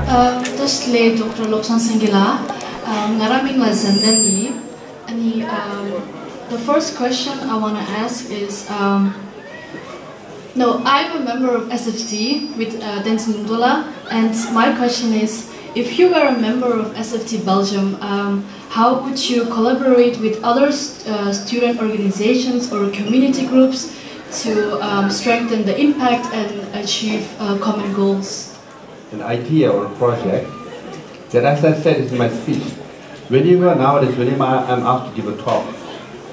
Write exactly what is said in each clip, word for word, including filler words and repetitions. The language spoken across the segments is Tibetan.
ཨ། བཀྲ་ཤིས་བདེ་ལེགས། ཌོག་ཊར་བློ་བཟང་སེང་གེ་ལགས། ཨ། ང་རང་མིང་ལ་ཟན་ལན་ཡིན། ཨ་ནི། Um, the first question I want to ask is, um, no, I'm a member of S F T with, uh, Tenzin Lungdola, and my question is, if you were a member of S F T Belgium, um, how could you collaborate with other st- uh, student organizations or community groups to, um, strengthen the impact and achieve, uh, common goals? An idea or a project that, as I said in my speech, whenever nowadays, whenever I am asked to give a talk,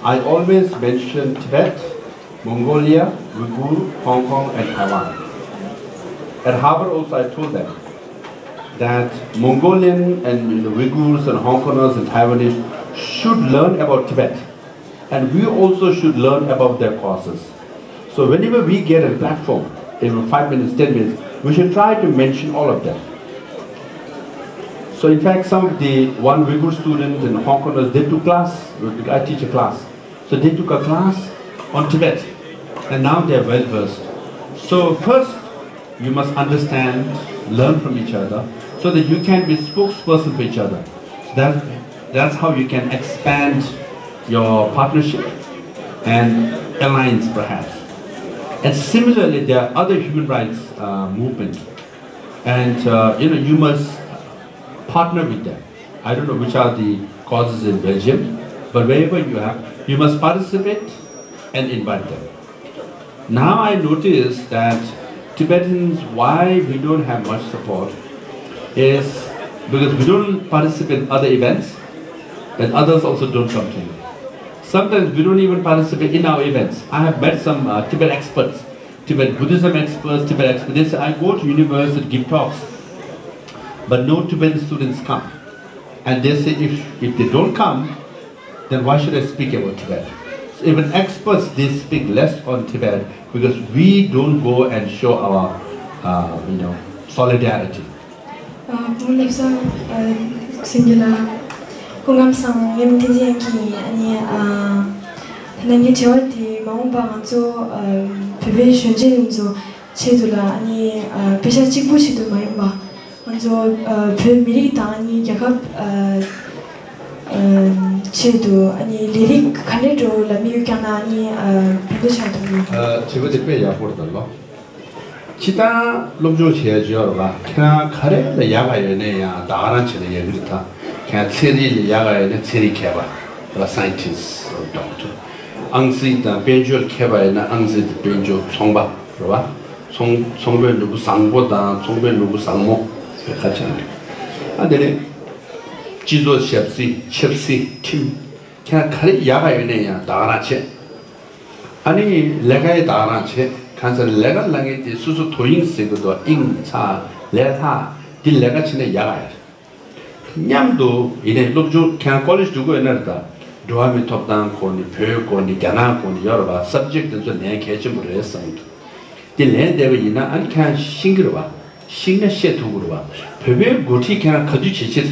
I always mention Tibet, Mongolia, Uyghur, Hong Kong, and Taiwan. At Harvard also, I told them that Mongolian and, you know, Uyghurs and Hong Kongers and Taiwanese should learn about Tibet. And we also should learn about their causes. So whenever we get a platform, even five minutes, ten minutes, we should try to mention all of them. So in fact, some of the one Uyghur students and Hong Kongers, they took class, I teach a class. So they took a class on Tibet, and now they are well versed. So first, you must understand, learn from each other, so that you can be spokesperson for each other. So that, that's how you can expand your partnership and alliance, perhaps. And similarly, there are other human rights, uh, movement, and, uh, you know, you must partner with them. I don't know which are the causes in Belgium, but wherever you have, you must participate and invite them. Now I notice that Tibetans, why we don't have much support is because we don't participate in other events, and others also don't come to you. Sometimes we don't even participate in our events. I have met some, uh, Tibet experts, Tibet Buddhism experts, Tibet experts. They say, "I go to university, give talks, but no Tibetan students come." And they say, "If, if they don't come, then why should I speak about Tibet?" So even experts, they speak less on Tibet because we don't go and show our, uh, you know, solidarity. ཨ། བུ་མོ་བློ་བཟང་སེང་གེ་ལགས། སྐུ་ཁམས་བཟང་། ངའི་མིང་བསྟན་འཛིན་དབྱངས་སྐྱིད་ཡིན། ཨ་ནི། ཨ། ད་ནང་གི་དྲི་བ་དེ་མ་འོངས་པ་ང་ཚོ། ཨ། བོད་པའི་གཞོན་སྐྱེས་ཡོངས་ཚོ་ཆེད་དུ་ལ། ཨ་ནི། ཨ། དཔེ་ཆ་གཅིག་པུ་ཆེད་དུ་མ་ཡིན་པ། ང་ཚོ། ཨ། བོད་མི་རིགས་དང་། ཨ་ནི། རྒྱལ་ཁབ། ཨ། ཨ། ཆེད་དུ། ཨ་ནི། ལས་རིགས་ག་འདྲ་འགྲོ་ལ་དམིགས་ཡུལ་བསྐྱངས་ན། ཨ་ནི། ཨ། ཕན་ཐོགས་ཆེ་བ་ཐོབ་ཡོད། ཨ། དྲི་བ་དེ་དཔེ་ཡག་པོ་རེད་ད་ལོ། སྤྱིར་བཏང་སློབ་སྦྱོང་བྱེད་ཡ་ཡོད་རེད་པ། ཁྱེད་རང་ག་རེ་ལ་ཡག་ག་ཡོད་ནའི་ཡང་ད་ག་རང་བྱས་ན་ཡག་གི་རེད་ད། ཁྱེད་རང་ཚན་རིག་ལ་ཡག་ག་ཡོད་ན་ཚན་རིག་མཁས་པ་རེད་པ། Scientist, doctor. ཨང་རྩིས་དང་དཔལ་འབྱོར་མཁས་པ་ཡིན་ན་ཨང་རྩིས་དང་དཔལ་འབྱོར་ཚོང་པ་རེད་པ། ཚོང་ཚོང་པའི་ནོར་བུ་བཟང་པོ་དང་ཚོང་པའི་ནོར་བུ་བཟང་མོ་བའི་ཁ་བྱང་རེད། ཨ། དེ་ནས་སྤྱི་ཚོགས་ཞབས་ཕྱི། ཆབ་སྲིད། ཁྲིམས། ཁྱེད་རང་ག་རེ་ཡག་ག་ཡོད་ནའི་ཡང་ད་ག་རང་བྱེད། ཨ་ནི་ལས་ཀ་ཡི་ད་ག་རང་བྱེད། གང་ཟེར་ལས་ཀ་ལ་ངེས་ཏེ་སོ་སོ་དོ་དབྱིངས་ཟེར་གི་འདུག་དབྱིངས་ཚ་ལས་སླ། འདི་ལས་ཀ་བྱེད་ན་ཡག་ག་ཡོད། མཉམ་དུ་ཡིན་ནའི་སློབ་སྦྱོང་ཁྱེད་རང་ཀོ་ལེཇ་འགྲོ་གི་ཡོད་ན་རེད་ད། འགྲོ་བ་མིའི་ཐོབ་ཐང་སྐོར་ནས། བོད་སྐོར་ནས། རྒྱ་ནག་སྐོར་ནས་ཡོད་རེད་པ། སབ་ཇེག་དེ་ཚོ་ལེན་གལ་ཆེན་པོ་རེད་བསམ་གི་འདུག་དེ་ལེན་བསྡད་པ་ཡིན་ན་ཨ་ནི་ཁྱེད་རང་ཤེས་ཀྱི་རེད་པ། ཤེས་ན་བཤད་ཐུབ་ཀྱི་རེད་པ། བོད་པའི་འགོ་ཁྲིད་ཁྱེད་རང་ག་དུས་བྱེད་ཕྱིར།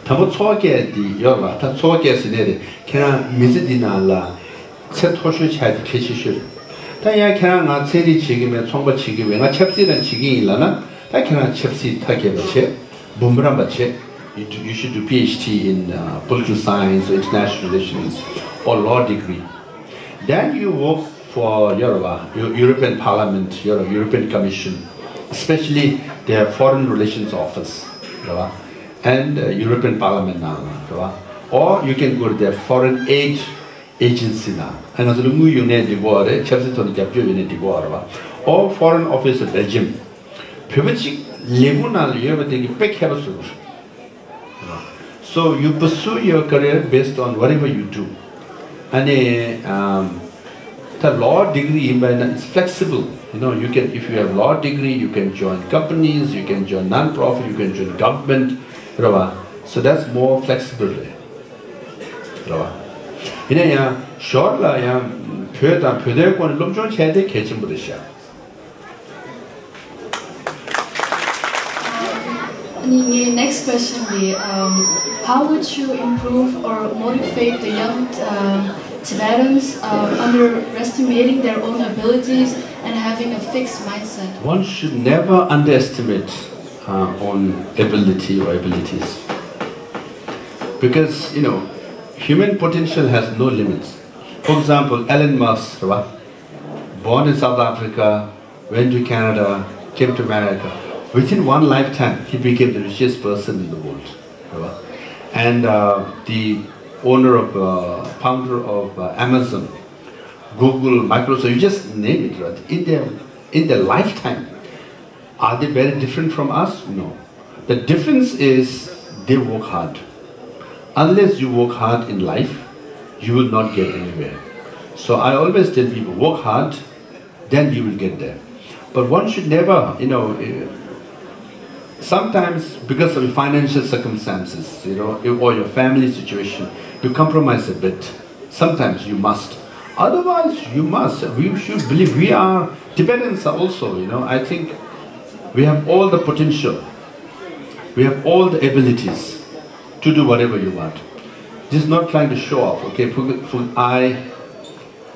དང་པོ་འཚོ་བ་སྐྱེལ་འདི་ཡོད་རེད་པ། ད་འཚོ་བ་སྐྱེལ་ཟེར་ནའི་རེད། ཁྱེད་རང་མི་ཚེ་འདི་ནང་ལ་ཚད་མཐོ་ཤོས་ཆགས་འདི་གལ་ཆེ་ཤོས་རེད། ད་ཡང་ཁྱེད་རང་ང་ཚན་རིག་བྱེད་ཀྱི་མེད། ཚོང་པ་བྱེད་ཀྱི་མེད། ང་ཆབ་སྲིད་རང་བྱེད་ཀྱི་ཡིན་ལབ་ན། ད་ཁྱེད་རང་ཆབ་སྲིད་མཐར་རྒྱས་པ་བྱེད། འབུམ་རམས་པ་བྱེད། You do- you should do P H D in, uh, political science or international relations or law degree. Then you work for Europe, Eu- European Parliament, Euro- European Commission, especially their Foreign Relations Office, རེད་པ། And, uh, European Parliament ནང་ལ་རེད་པ། Or you can go to their Foreign Aid Agency ནང་། ཨ། ང་ཚོ་ལ་དངུལ་ཡོང་ནའི་འགྲིག་གི་རེད། ཆབ་སྲིད་ཐོག་ནས་རྒྱབ་སྐྱོར་ཡོང་ནའི་འགྲིག་གི་རེད་པ། Or Foreign Office of Belgium. བོད་པ་གཅིག་ལས་ཁུངས་ནང་ལ་ཡོད་པ་དེ་གི་དཔེ་མཁས་པ་བཟོ་དགོས། So you pursue your career based on whatever you do. ཨ་ནི། ཨམ། ད་law degree ཡིན་པ་ཡིན་ན། it's flexible. You know, you can, if you have law degree, you can join companies, you can join non-profit, you can join government, རེད་པ། So that's more flexible རེད། རེད་པ། ཡིན་ན་ཡང་ཞོར་ལ་ཡང་བོད་དང་བོད་དོན་སྐོར་ནས་སློབ་སྦྱོང་བྱས་ཏེ་གལ་ཆེན་པོ་རེད་ཤག་ངའི་next question be, um, how would you improve or motivate the young, um, Tibetans, um, underestimating their own abilities and having a fixed mindset? One should never underestimate uh, own ability or abilities. Because, you know, human potential has no limits. For example, Elon Musk, right? Born in South Africa, went to Canada, came to America. Within one lifetime, he became the richest person in the world. Right? And uh, the owner of, uh, founder of uh, Amazon, Google, Microsoft, you just name it, right? In their, in their lifetime, are they very different from us? No. The difference is they work hard. Unless you work hard in life, you will not get anywhere. So I always tell people, work hard, then you will get there. But one should never, you know, eh, sometimes because of your financial circumstances, you know, or your family situation, you compromise a bit. Sometimes you must. Otherwise, you must. We should believe we are, Tibetans are also, you know, I think we have all the potential. We have all the abilities to do whatever you want. This is not trying to show off, okay? For, for I,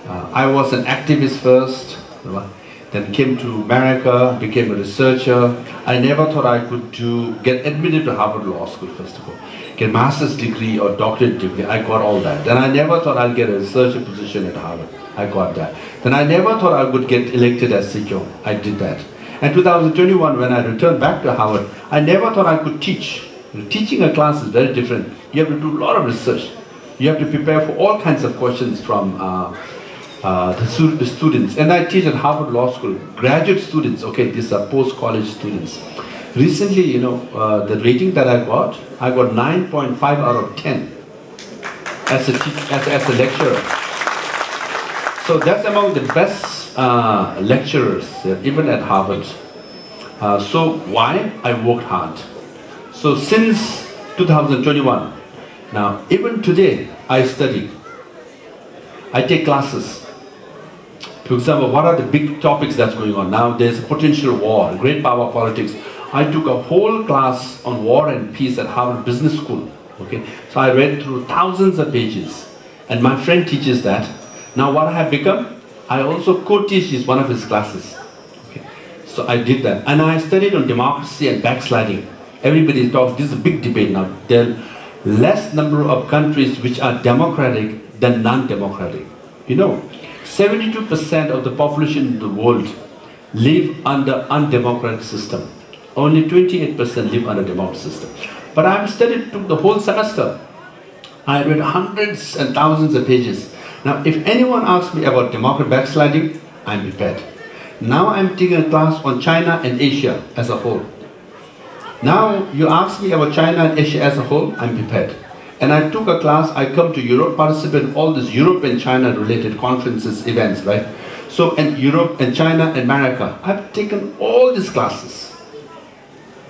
uh, I was an activist first, right? Then came to America, became a researcher. I never thought I could do get admitted to Harvard Law School first of all, get master's degree or doctorate degree. I got all that. Then I never thought I'll get a research position at Harvard. I got that. Then I never thought I would get elected as Sikyong. I did that. And two thousand twenty-one, when I returned back to Harvard, I never thought I could teach. Teaching a class is very different. You have to do a lot of research. You have to prepare for all kinds of questions from uh, uh, the, stu- the students. And I teach at Harvard Law School, graduate students, okay, these are post college students. Recently, you know, uh, the rating that I got, I got nine point five out of ten as a, teach- as, as a lecturer. So that's among the best uh, lecturers, uh, even at Harvard. Uh, so why? I worked hard. So since two thousand twenty-one, now even today I study, I take classes. For example, what are the big topics that's going on now? There's a potential war, great power politics. I took a whole class on war and peace at Harvard Business School. Okay, so I read through thousands of pages, and my friend teaches that. Now, what I have become, I also co-teach is one of his classes. Okay. So I did that. And I studied on democracy and backsliding. Everybody talks, this is a big debate now. There are less number of countries which are democratic than non-democratic. You know, seventy-two percent of the population in the world live under undemocratic system. Only twenty-eight percent live under democratic system. But I studied, took the whole semester. I read hundreds and thousands of pages. Now, if anyone asks me about democratic backsliding, I'm prepared. Now I'm taking a class on China and Asia as a whole. Now you ask me about China and Asia as a whole, I'm prepared. And I took a class, I come to Europe, participate in all these Europe and China related conferences, events, right? So, and Europe and China and America, I've taken all these classes.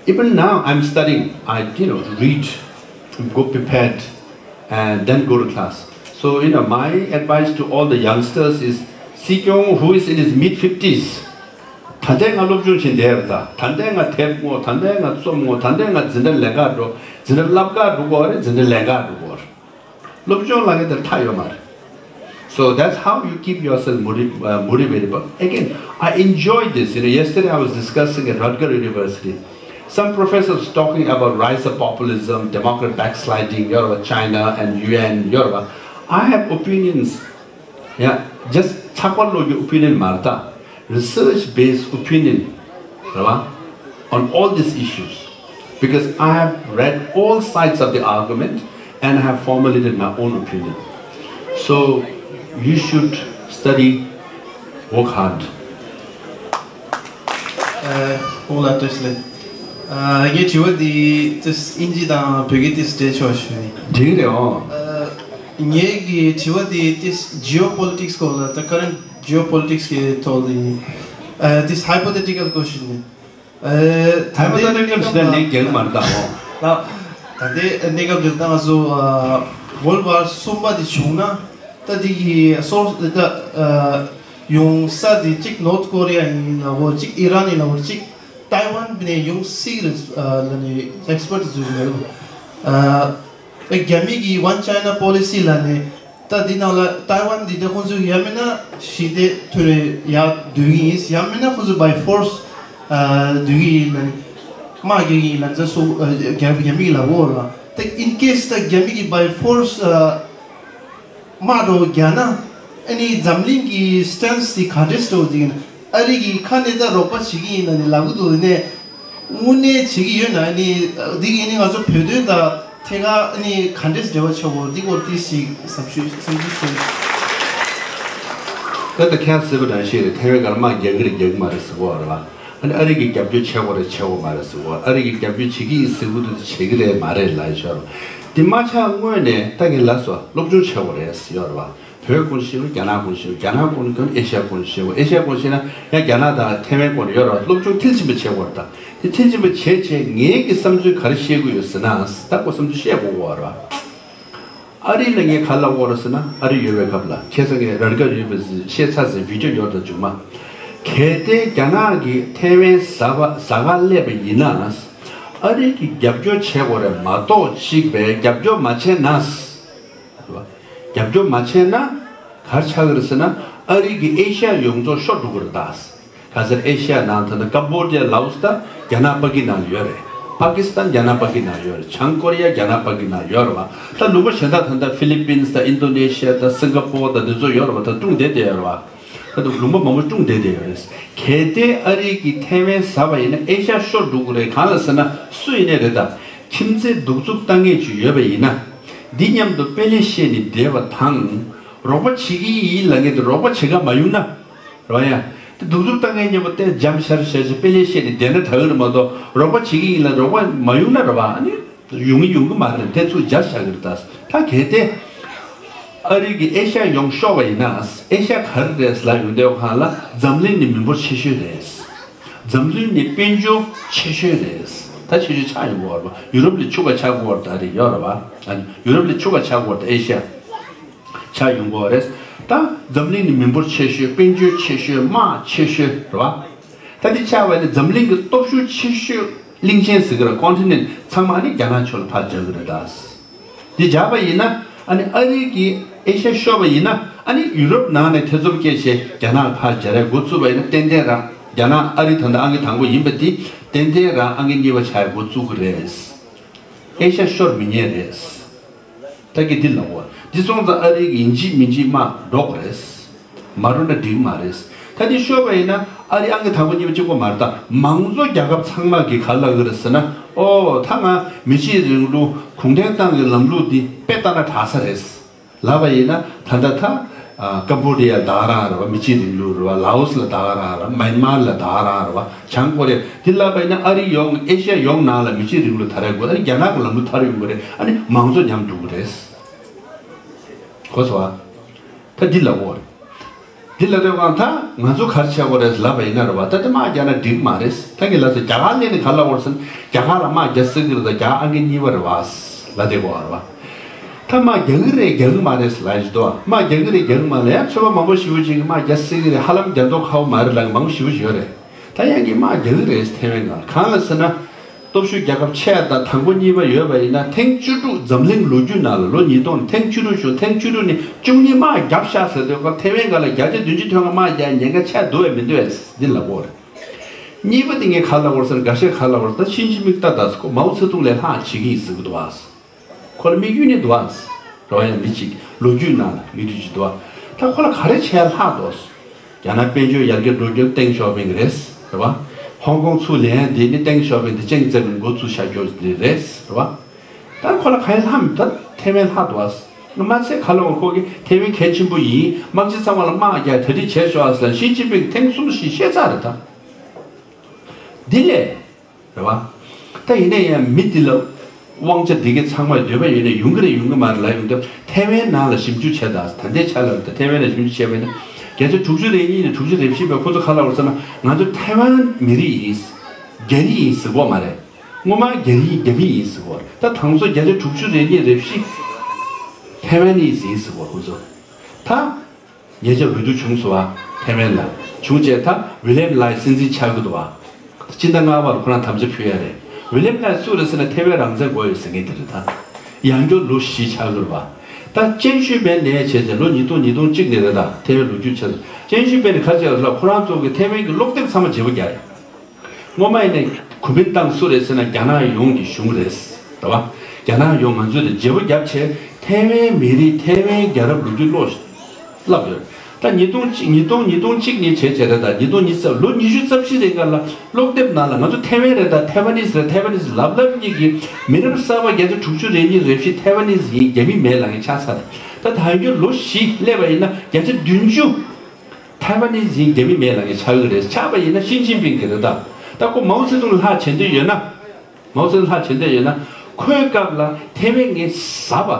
Even now, I'm studying. I, you know, read, go prepared, and then go to class. So, you know, my advice to all the youngsters is, Sikyong, who is in his mid fifties, ད་ལྟའི་ང་སློབ་སྦྱོང་བྱེད་འདས་པ་ད། ད་ལྟའི་ང་དེབ་ངོ་། ད་ལྟའི་ང་རྩོམ་ངོ། ད་ལྟའི་ང་འཛིན་གྲྭ་ལེན་ག་འགྲོ། འཛིན་གྲྭ་བསླབ་ག་འགྲོ་གོ་རེད། འཛིན་གྲྭ་ལེན་ག་འགྲོ་གོ་རེད། སློབ་སྦྱོང་ལ་ངས་དེར་མཐའ་ཡོད་མ་རེད། So that's how you keep yourself motiv- uh, motivated. But again, I enjoy this. You know, yesterday I was discussing at Rutgers University. Some professors talking about rise of populism, democrat backsliding, Yoruba, China and U N, Yoruba. I have opinions. Yeah, just ཚགས་པར་ཀློག་རྒྱུ་opinion མ་རེད་ད། Research based opinion རེད་བ། On all these issues, because I have read all sides of the argument and I have formulated my own opinion. So you should study, work hard. ཨ། ཁོང་ལ་བཀྲ་ཤིས་བདེ་ལེགས། ཨ། ངའི་དྲི་བ་འདི་ཏིས་ཨིན་ཇི་དང་བོད་སྐད་ཏིས་འདྲེས་ཆོག་ཞུ་ནི། འགྲིག་རེད་ཨོ། ཨ། ངའི་གི་དྲི་བ་འདི་ཏིས་geopolitics སྐོར་ལ། ད་current geopolitics གི་ཐོག་ལ་ཡིན། ཨ། ཏིས་hypothetical question ནི། ཨ། ད་ལྟའི་Hypothetical ཞེས་པ་ལན་རྒྱག་མ་རེད་ད་ཨོ། ལ། ད་ལྟའི་གནས་སྐབས་འདིར་ད་ང་ཚོ་ཨ། World War གསུམ་པ་འདི་བྱུང་ན། ད་འདི་གི་source ད་ཨ། ཡོང་ས་འདི་གཅིག་North Korea ཡིན་ལབ་དགོས། གཅིག་Iran ཡིན་ལབ་དགོས། གཅིག་ཏའི་ཝན་ནས་ཡོང་སྲིད་རེད་ལབ་ནས་ཨེག་སི་པར་ཊི་ཚོས་ལབ། ཨ་རྒྱ་མི་གི་One China Policy ལབ་ནས་ད་འདི་ནང་ལ་ཏའི་ཝན་འདི་ད་ཁོང་ཚོས་ཡང་མིན་ན་ཞི་བདེ་ཐོག་ནས་ཡར་སྡོད་ཀྱི་ཡིན། ཡང་མིན་ན་ཁོང་ཚོས་by force ཨ་སྡོད་ཀྱི་ཡིན་ལབ་ནས་དམག་རྒྱག་གི་ཡིན་ལབ་ཚེ་སོ་ཨ་རྒྱ་རྒྱ་མི་གི་ལབ་འོ་ལ། ད་in case ད་རྒྱ་མི་གི་by force ཨ་དམག་འགྲོ་རྒྱག་ན། ཨ་ནི་འཛམ་གླིང་གི་སི་ཊན་སི་དེ་ག་འདྲས་འགྲོ་ཟིག་ཡིན། ཨ་རི་གི་ཁ་ནས་ད་རོགས་པ་བྱེད་ཀྱི་ཡིན་ལབ་ནས་ལབ་གི་འདུག་ནས། དངོས་གནས་བྱེད་ཀྱི་ཡོད་ན་ཨ་ནི་འདི་གི་ཨ་ནི་ང་ཚོ་བོད་དོན་དང་ཐད་ཀར་ཨ་ནི་ག་འདྲས་འབྲེལ་བ་ཆགས་གོ་འདི་སྐོར་ཏིས་ཞིག་བསམ་ཤེས་བསམ་ཚུལ་ཞུ། ད་ལྟ་ཁྱེད་ཟེར་བ་ནང་བཞིན་རེད། ཐའེ་ཝན་སྒང་ལ་དམག་རྒྱག་གི་རེད་རྒྱག་གི་མ་རེད་ཟེར་གོ་རེད་བ། ཨ་ནི་ཨ་རི་གིས་རྒྱབ་སྐྱོར་བྱེད་དགོས་རེད་བྱེད་དགོས་མ་རེད་ཟེར་གོ། ཨ་རི་གིས་རྒྱབ་སྐྱོར་བྱེད་ཀྱི་ཡིན་ཟེར་གི་འདུག་བྱེད་ཀྱི་རེད་མ་རེད་ལབ་ཤོར། དེ་མ་ཆགས་སྔོན་ནས་ད་ངས་ལབ་སོང་། སློབ་སྦྱོང་བྱེད་དགོས་རེད་ཟེར་ཡོད་རེད་བ། བོད་སྐོར་ཞིག་རྒྱ་ནག་སྐོར་ཞིག་རྒྱ་ནག་སྐོར་ནས་ཨེ་ཤ་སྐོར་ཞིག་ཨེ་ཤ་སྐོར་ཞིག་ན་ཡང་རྒྱ་ནག་དང་ཐའེ་ཝན་སྐོར་ཡོད་རེད་བ། སློབ་སྦྱོང་མཐིལ་ཕྱིན་པ་བྱེད་དགོས་རེད། ད་དེ་མཐིལ་ཕྱིན་པ་བྱས་བྱས་ངེད་ཀྱི་བསམ་ཚུལ་ག་རེ་བཤད་དགོས་ཡོད་ཟེར་ན། ད་ཁོ་བསམ་ཚུལ་བཤད་དགོས་ཀྱི་ཡོད་རེད་བ། ཨ་རི་ལ་ངས་ག་རེ་ལབ་ཀྱི་ཡོད་རེད་ཟེར་ན། ཨ་རི་ཡོད་པའི་སྐབས་ལ་ཁ་སང་ངས་ར་ཌི་ཀལ་ཡུ་ནི་ཝར་སི་ཊི་བཤད་ཚར་ཟིན། བི་ཌི་ཡོ་ཡོད་དང་མཇུག་མ། གལ་ཏེ་རྒྱ་ནག་གིས་ཐའེ་ཝན་ཟ་བ་ཟ་ག་སླེབས་པ་ཡིན་ན། ཨ་རི་གིས་རྒྱབ་སྐྱོར་བྱེད་དགོས་རེད་མ་གཏོགས་གཅིག་པའི་རྒྱབ་སྐྱོར་མ་བྱས་ན། རྒྱབ་སྐྱོར་མ་བྱས་ན་ག་རེ་ཆགས་ཀྱི་རེད་ཟེར་ན། ཨ་རི་གིས་ཨེ་ཤ་ཡ་ཡོངས་རྫོགས་ཤོར་འགྲོ་གི་རེད་ད། ག་ཟེར། ཨེ་ཤ་ཡ་ནང་ད་ལྟ་ཀམ་བོ་ཌི་ཡ་ལའོ་སི་ད་རྒྱ་ནག་པ་ཀི་ནང་ཡོད་རེད། པ་ཀི་སི་ཐན་རྒྱ་ནག་པ་ཀི་ནང་ཡོད་རེད། བྱང་ཀོ་རི་ཡ་རྒྱ་ནག་པ་ཀི་ནང་ཡོད་རེད་བ། ད་ལུང་པ་གཞན་དག་ད་ལྟ་ཧྥི་ལི་པིན་སི་དང་ཨིན་དོ་ནེ་ཤི་ཡ་དང་སིང་ག་པོར་དང་འདི་ཚོ་ཡོད་རེད་བ། ད་སྲུང་བསྡད་བསྡད་ཡོད་རེད་བ། ད་དུང་ལུང་པ་མང་པོ་སྲུང་བསྡད་བསྡད་ཡོད་རེད། གལ་ཏེ་ཨ་རི་གིས་ཐའེ་ཝན་ཟ་བ་ཡིན་ན་ཨེ་ཤ་ཡ་ཤོར་འགྲོ་གི་རེད། གང་ལ་ཟེར་ན་སུ་ཡིན་ནའི་རེད་ད། ཁྱིམ་མཚེས་གདུག་རྩུབ་བཏང་མཁན་ཅིག་ཡོད་པ་ཡིན་ན། འདི་མཉམ་དུ་དཔེ་ལེགས་བཤད་ནས་བསྡད་པ་དང་། རོགས་པ་བྱེད་ཀྱི་ཡིན་ལབ་མཁན་དེ་རོགས་པ་བྱེད་ག་མ་ཡོང་ན། རེད་བ། ཡ། དེ་གདུག་རྩུབ་བཏང་མཁན་མཉམ་པོ་བསྟན་འཇམ་ཤར་ཤར་ཤར་དཔེ་ལེགས་བཤད་ནས་བསྡད་ན་དྲག་གི་རེད་མ་གཏོགས། རོགས་པ་བྱེད་ཀྱི་ཡིན་ལབ་རོགས་པ་མ་ཡོང་ན་རེད་བ། ཨ་ནི་ཡོང་གི་ཡོང་གི་མ་རེད། དེ་ཚུར་འཇགས་བཞག་གི་རེད་ད། ད་གལ་ཏེ་ཨ་རི་གིས་ཨེ་ཤ་ཡ་ཡོངས་ཤོར་བ་ཡིན་ན། ཨེ་ཤ་ཡ་ག་རེ་རེད་ལབ་ཡོང་དུས་སྒང་ལ་འཛམ་གླིང་ནས་མི་འབོར་ཆེ་ཤོས་རེད། འཛམ་གླིང་ནས་དཔལ་འབྱོར་ཆེ་ཤོས་རེད། ད་ཆེ་ཤོས་ཆགས་ཡོང་གི་ཡོད་རེད་བ། ཡུ་རོབ་ལས་ཕྱུག་པ་ཆགས་ཀྱི་ཡོད་རེད། ད་རེད་ཡོད་རེད་བ། ཨ་ནི་ཡུ་རོབ་ལས་ཕྱུག་པ་ཆགས་ཀྱི་ཡོད་རེད་ད་ཨེ་ཤ་ཡ། ཆགས་ཡོང་གི་ཡོད་རེད། ད་འཛམ་གླིང་ནས་མི་འབོར་ཆེ་ཤོས། དཔལ་འབྱོར་ཆེ་ཤོས། དམག་ཆེ་ཤོས་རེད་བ། ད་འདི་ཆགས་པ་ནི་འཛམ་གླིང་གི་སྟོབས་ཤུགས་ཆེ་ཤོས་གླིང་ཆེན་ཟེར་གི་རེད། ཀོན་ཊི་ནེན་ཊི་ཚང་མ་ཨ་ནི་རྒྱ་ནག་ཕྱོགས་ལ་ཕར་འཇགས་གི་རེད་ད། འདི་འཇགས་པ་ཡིན་ན་ཨ་ནི་ཨ་རི་གིས་ཨེ་ཤ་ཡ་ཤོར་བ་ཡིན་ན། ཨ་ནི་ཡུ་རོབ་ནང་ནས་ཐེ་ཚོམ་སྐྱེས་བྱས་རྒྱ་ནག་ཕར་འཇགས་ཡ་འགོ་བཙུགས་པ་ཡིན་ན། ཏན་ཏན་རང་རྒྱ་ནག་ཨ་རི་ད་ལྟ་ཨང་ཀི་དང་པོ་ཡིན་པ་དེ་ཏན་ཏན་རང་ཨང་ཀི་གཉིས་པ་ཆགས་ཡ་འགོ་བཙུགས་གི་རེད། ཨེ་ཤ་ཡ་ཤོར་མི་ཉན་རེད། ད་གི་འདི་ལ་འོ། འདི་སོང་ཙང་ཨ་རི་གི་ཡིན་གཅིག་མིན་གཅིག་དམག་འགྲོ་དགོས་རེད། མ་འགྲོ་ན་འགྲིག་མ་རེད། ད་འདི་ཤོར་བ་ཡིན་ན་ཨ་རི་ཨང་ཀི་དང་པོ་གཉིས་པ་གཅིག་པོ་མ་རེད་ད། མང་གཙོ་རྒྱལ་ཁབ་ཚང་མ་གིས་ག་རེ་ལབ་གི་རེད་ཟེར་ན། ཨོ་ད་ང་མི་གཅིག་རིང་ལུགས་གུང་ཁྲན་ཏང་གི་ལམ་ལུགས་འདི་དཔེ་ལྟ་ན་དྲག་ས་རེད་ལབ་པ་ཡིན་ན། ད་ལྟ་ད་ཀམ་བོ་ཌི་ཡ་ད་ག་རང་རེད་བ། མི་གཅིག་རིང་ལུགས་རེད་བ། ལའོ་སི་ལ་ད་ག་རང་རེད་བ། མཱན་མཱར་ལ་ད་ག་རང་རེད་བ། བྱང་ཀོ་རི་ཡ། འདི་ལབ་པ་ཡིན་ན་ཨ་རི་ཡོངས་ཨེ་ཤ་ཡ་ཡོངས་ནང་ལ་མི་གཅིག་རིང་ལུགས་དར་ཡོང་གི་རེད། རྒྱ་ནག་གི་ལམ་ལུགས་དར་ཡོང་གི་རེད། ཨ་ནི་མང་གཙོ་ཉམས་འགྲོ་གི་རེད། གོ་སོང་ཨ། ད་འདི་ལབ་དགོས་རེད། འདི་ལབ་དུས་སྒང་ད་ང་ཚོ་ག་རེ་བྱེད་དགོས་རེད་ལབ་པ་ཡིན་ན་རེད་བ། ད་དེ་དམག་རྒྱག་ན་འགྲིག་མ་རེད། ད་ངས་ལབ་ས་རྒྱ་གར་སླེབས་ནས་ག་རེ་ལབ་དགོས་རེད་ཟེར་ན། རྒྱ་གར་ལ་དམག་རྒྱག་སྲིད་ཀྱི་རེད་ད། རྒྱ་གར་ཨང་ཀི་གཉིས་པ་རེད་བ་ལབ་བསྡད་དགོས་རེད་བ། ད་དམག་རྒྱག་གི་རེད་རྒྱག་གི་མ་རེད་ལབ་ཀྱི་འདུག་དམག་རྒྱག་གི་རེད་རྒྱག་གི་མ་རེད། ཡང་ཚོད་དཔག་མང་པོ་ཞེ་པོ་ཅིག་གིས་དམག་རྒྱག་སྲིད་ཀྱི་རེད། ཧ་ལམ་རྒྱག་མདོག་ཁ་པོ་མ་རེད་ལབ་མཁན་མང་པོ་ཞེ་པོ་ཅིག་ཡོད་རེད། ད་ཡང་གི་དམག་རྒྱག་གི་རེད། ཐའེ་ཝན་ནང་གང་ལ་ཟེར་ན། སྟོབས་ཤུགས་རྒྱལ་ཁབ་ཆེ་དང་དང་པོ་གཉིས་པ་ཡོད་པ་ཡིན་ན། ཐེངས་བཅུ་དྲུག་འཛམ་གླིང་ལོ་རྒྱུས་ནང་ལ་ལོ་ཉིས་སྟོང་ནས་ཐེངས་བཅུ་དྲུག་བྱུང་། ཐེངས་བཅུ་དྲུག་ནས་བཅུ་གཉིས་དམག་བརྒྱབ་ཤག་ཟེར་དུས་སྐབས་ཐའེ་ཝན་སྒང་ལ་བརྒྱ་ཆ་བདུན་ཅུ་དོན་ལྔ་དམག་རྒྱག་ཉེན་ཁ་ཆགས་འདུག་བས་མི་འདུག་བས་འདི་ལབ་དགོས་རེད། གཉིས་པ་དེ་ངས་ག་ལབ་དགོས་ཟེར་ན། འགའ་ཤས་ག་ལབ་དགོས་ཟེར་ན། ད་ཕྱིན་ཅི་ཕིང་ལྟ་དང་ཟེར། ཁོ་མའོ་ཙེ་ཏུང་ལས་ལྷག་བྱེད་ཀྱི་ཡིན་ཟེར་གྱི་འདུག་བ། ཁོ་ལ་དམིགས་ཡུལ་ནི་འདུག་ཨ། རེད་བ། ཡང་མི་གཅིག་ལོ་རྒྱུས་ནང་ལ་དམིགས་ཡུལ་ཅིག་འདུག་ཨ། ད་ཁོ་ལ་ག་རེ་བྱས་ལྷག་འདུག་རྒྱ་ནག་དཔལ་འབྱོར་ཡར་རྒྱས་འགྲོ་རྒྱུ་ཏེང་ཞའོ་ཕིང་རེད། རེད་བ། ཧོང་ཀོང་ཚུར་ལེན་ཡ་དེ་ནི་ཏེང་ཞའོ་ཕིང་དེ་ཅང་ཙེ་མིན་འགོ་བཙུགས་བཞག་རྒྱུ་དེ་རེད། རེད་བ། ད་ཁོ་ལ་ག་རེ་ལྷག་མི་འདུག་ད་ཐའེ་ཝན་ལྷག་འདུག་ཨ། ང་མ་ཚད་ག་ལབ་དགོས། ཁོ་གིས་ཐའེ་ཝན་གལ་ཆེན་པོ་ཡིན། དམག་སྤྱི་ཚང་མ་ལ་དམག་རྒྱག་གྲ་སྒྲིག་བྱས་ཤོག་ཨ་ཟེར། ཞི་ཅིན་ཕིང་གིས་ཐེངས་གསུམ་བཞི་བཤད་ཚར་རེད་ད། འདི་ལས། རེད་བ། ད་ཡིན་ན་ཡང་མི་འདི་ལ་དབང་ཆ་འདི་གའི་ཚང་མ་འདོད་པ་ཡོད་ན་ཡོང་གི་རེད་ཡོང་གི་མ་རེད་ལབ་ཡོང་དུས། ཐའེ་ཝན་ནང་ལ་ཞིབ་འཇུག་བྱས་དང་། ད་ལྟའི་ཆ་ལ་ད་ཐའེ་ཝན་ལ་ཞིབ་འཇུག་བྱས་པ་ཡིན་ན། བརྒྱ་ཆ་དྲུག་ཅུ་རེ་གཉིས་ནས་དྲུག་ཅུ་རེ་བཞི་བར་ཁོ་ཚོ་ག་ལབ་ཡོད་ཟེར་ན། ང་ཚོ་ཐའེ་ཝན་མི་རིགས་ཡིན། རྒྱ་རིགས་ཡིན་ཟེར་གྱི་ཡོད་མ་རེད། སྔོན་མ་རྒྱ་རིགས་རྒྱ་མི་ཡིན་ཟེར་གྱི་ཡོད་རེད། ད་ད་ང་ཚོ་བརྒྱ་ཆ་དྲུག་ཅུ་རེ་གཉིས་རེ་བཞི་ཐའེ་ཝན་ནི་ཡིན་ཟེར་གྱི་ཡོད་རེད། ཁོ་ཚོ་ད། ཉེ་ཆར་འོས་བསྡུ་བྱུང་སོང་བ། ཐའེ་ཝན་ལ་བྱུང་རྗེས་ད་ཝི་ལི་ཡམ་ལའི་སྲིད་འཛིན་ཆགས་ཀྱི་འདུག་བ། སྤྱི་ཟླ་ལྔ་པར་ཁོ་རང་དམ་བཅའ་ཕུལ་ཡ་རེད། ཝི་ལེམ་ལགས་སུ་རེད་ཟེར་ན་ཐའེ་ཝན་རང་བཙན་དགོས་ཡོད་ཟེར་མཁན་དེ་རེད་ད། ཡང་བསྐྱར་ལོ་བཞི་ཆགས་ཀྱི་རེད་པ། ད་ཅན་ཤུས་པེན་ནས་བྱས་ཏེ་ལོ་ཉིས་སྟོང་ཉིས་སྟོང་གཅིག་ནས་རེད་ད་ཐའེ་ཝན་ལོ་རྒྱུས་ཆགས། ཅན་ཤུས་པེན་ནས་ག་རེ་བྱས་ལབ་ན་ཁོ་རང་ཚོ་གི་ཐའེ་ཝན་གྱི་གློག་དེབ་ཚང་མ་བརྗེ་པོ་རྒྱག་རེད། སྔོན་མ་ཡིན་ནའི་གོ་མིན་ཏང་སུ་རེད་ཟེར་ན་རྒྱ་ནག་ཡོངས་ཀྱི་གཞུང་རེད། རེད་བ། རྒྱ་ནག་ཡོངས་ང་ཚོས་དེ་བརྗེ་པོ་བརྒྱབ་བྱས་ཐའེ་ཝན་མི་རིགས་ཐའེ་ཝན་རྒྱལ་རབས་ལོ་རྒྱུས་ཀློག་ལབ་ཡོད། ད་ཉིས་སྟོང་གཅིག་ཉིས་སྟོང་ཉིས་སྟོང་གཅིག་ནས་བྱས་བྱས་རེད་ད་ཉིས་སྟོང་ཉི་ཤུ་རྩ་ལོ་ཉི་ཤུ་རྩ་བཞི་རིང་ག་ལ་གློག་དེབ་ནང་ལ་ང་ཚོ་ཐའེ་ཝན་རེད་ད་ཐའེ་ཝན་ནིས་རེད་ཐའེ་ཝན་ནིས་ལབ་ལབ་གཉིས་ཀྱི་མི་རབས་གསར་པ་བརྒྱ་ཆ་དྲུག་ཅུ་རེ་གཉིས་རེ་བཞི་ཐའེ་ཝན་ནིས་ཡིན་རྒྱ་མི་མེད་ལབ་མཁན་ཆགས་ཚར་རེད། ད་ད་ཡོད་ལོ་བཞི་སླེབས་པ་ཡིན་ན་བརྒྱ་ཆ་བདུན་ཅུ། ཐའེ་ཝན་ནིས་ཡིན་རྒྱ་མི་མེད་ལབ་མཁན་ཆགས་ཀྱི་རེད། ཆགས་པ་ཡིན་ན་ཞི་ཅིན་ཕིང་གི་རེད་ད། ད་ཁོ་མའོ་ཙེ་ཏུང་ལྷག་བྱེད་འདོད་ཡོད་ན། མའོ་ཙེ་ཏུང་ལྷག་བྱེད་འདོད་ཡོད་ན། ཁོའི་སྐབས་ལ་ཐའེ་ཝན་ངས་ཟ་བ།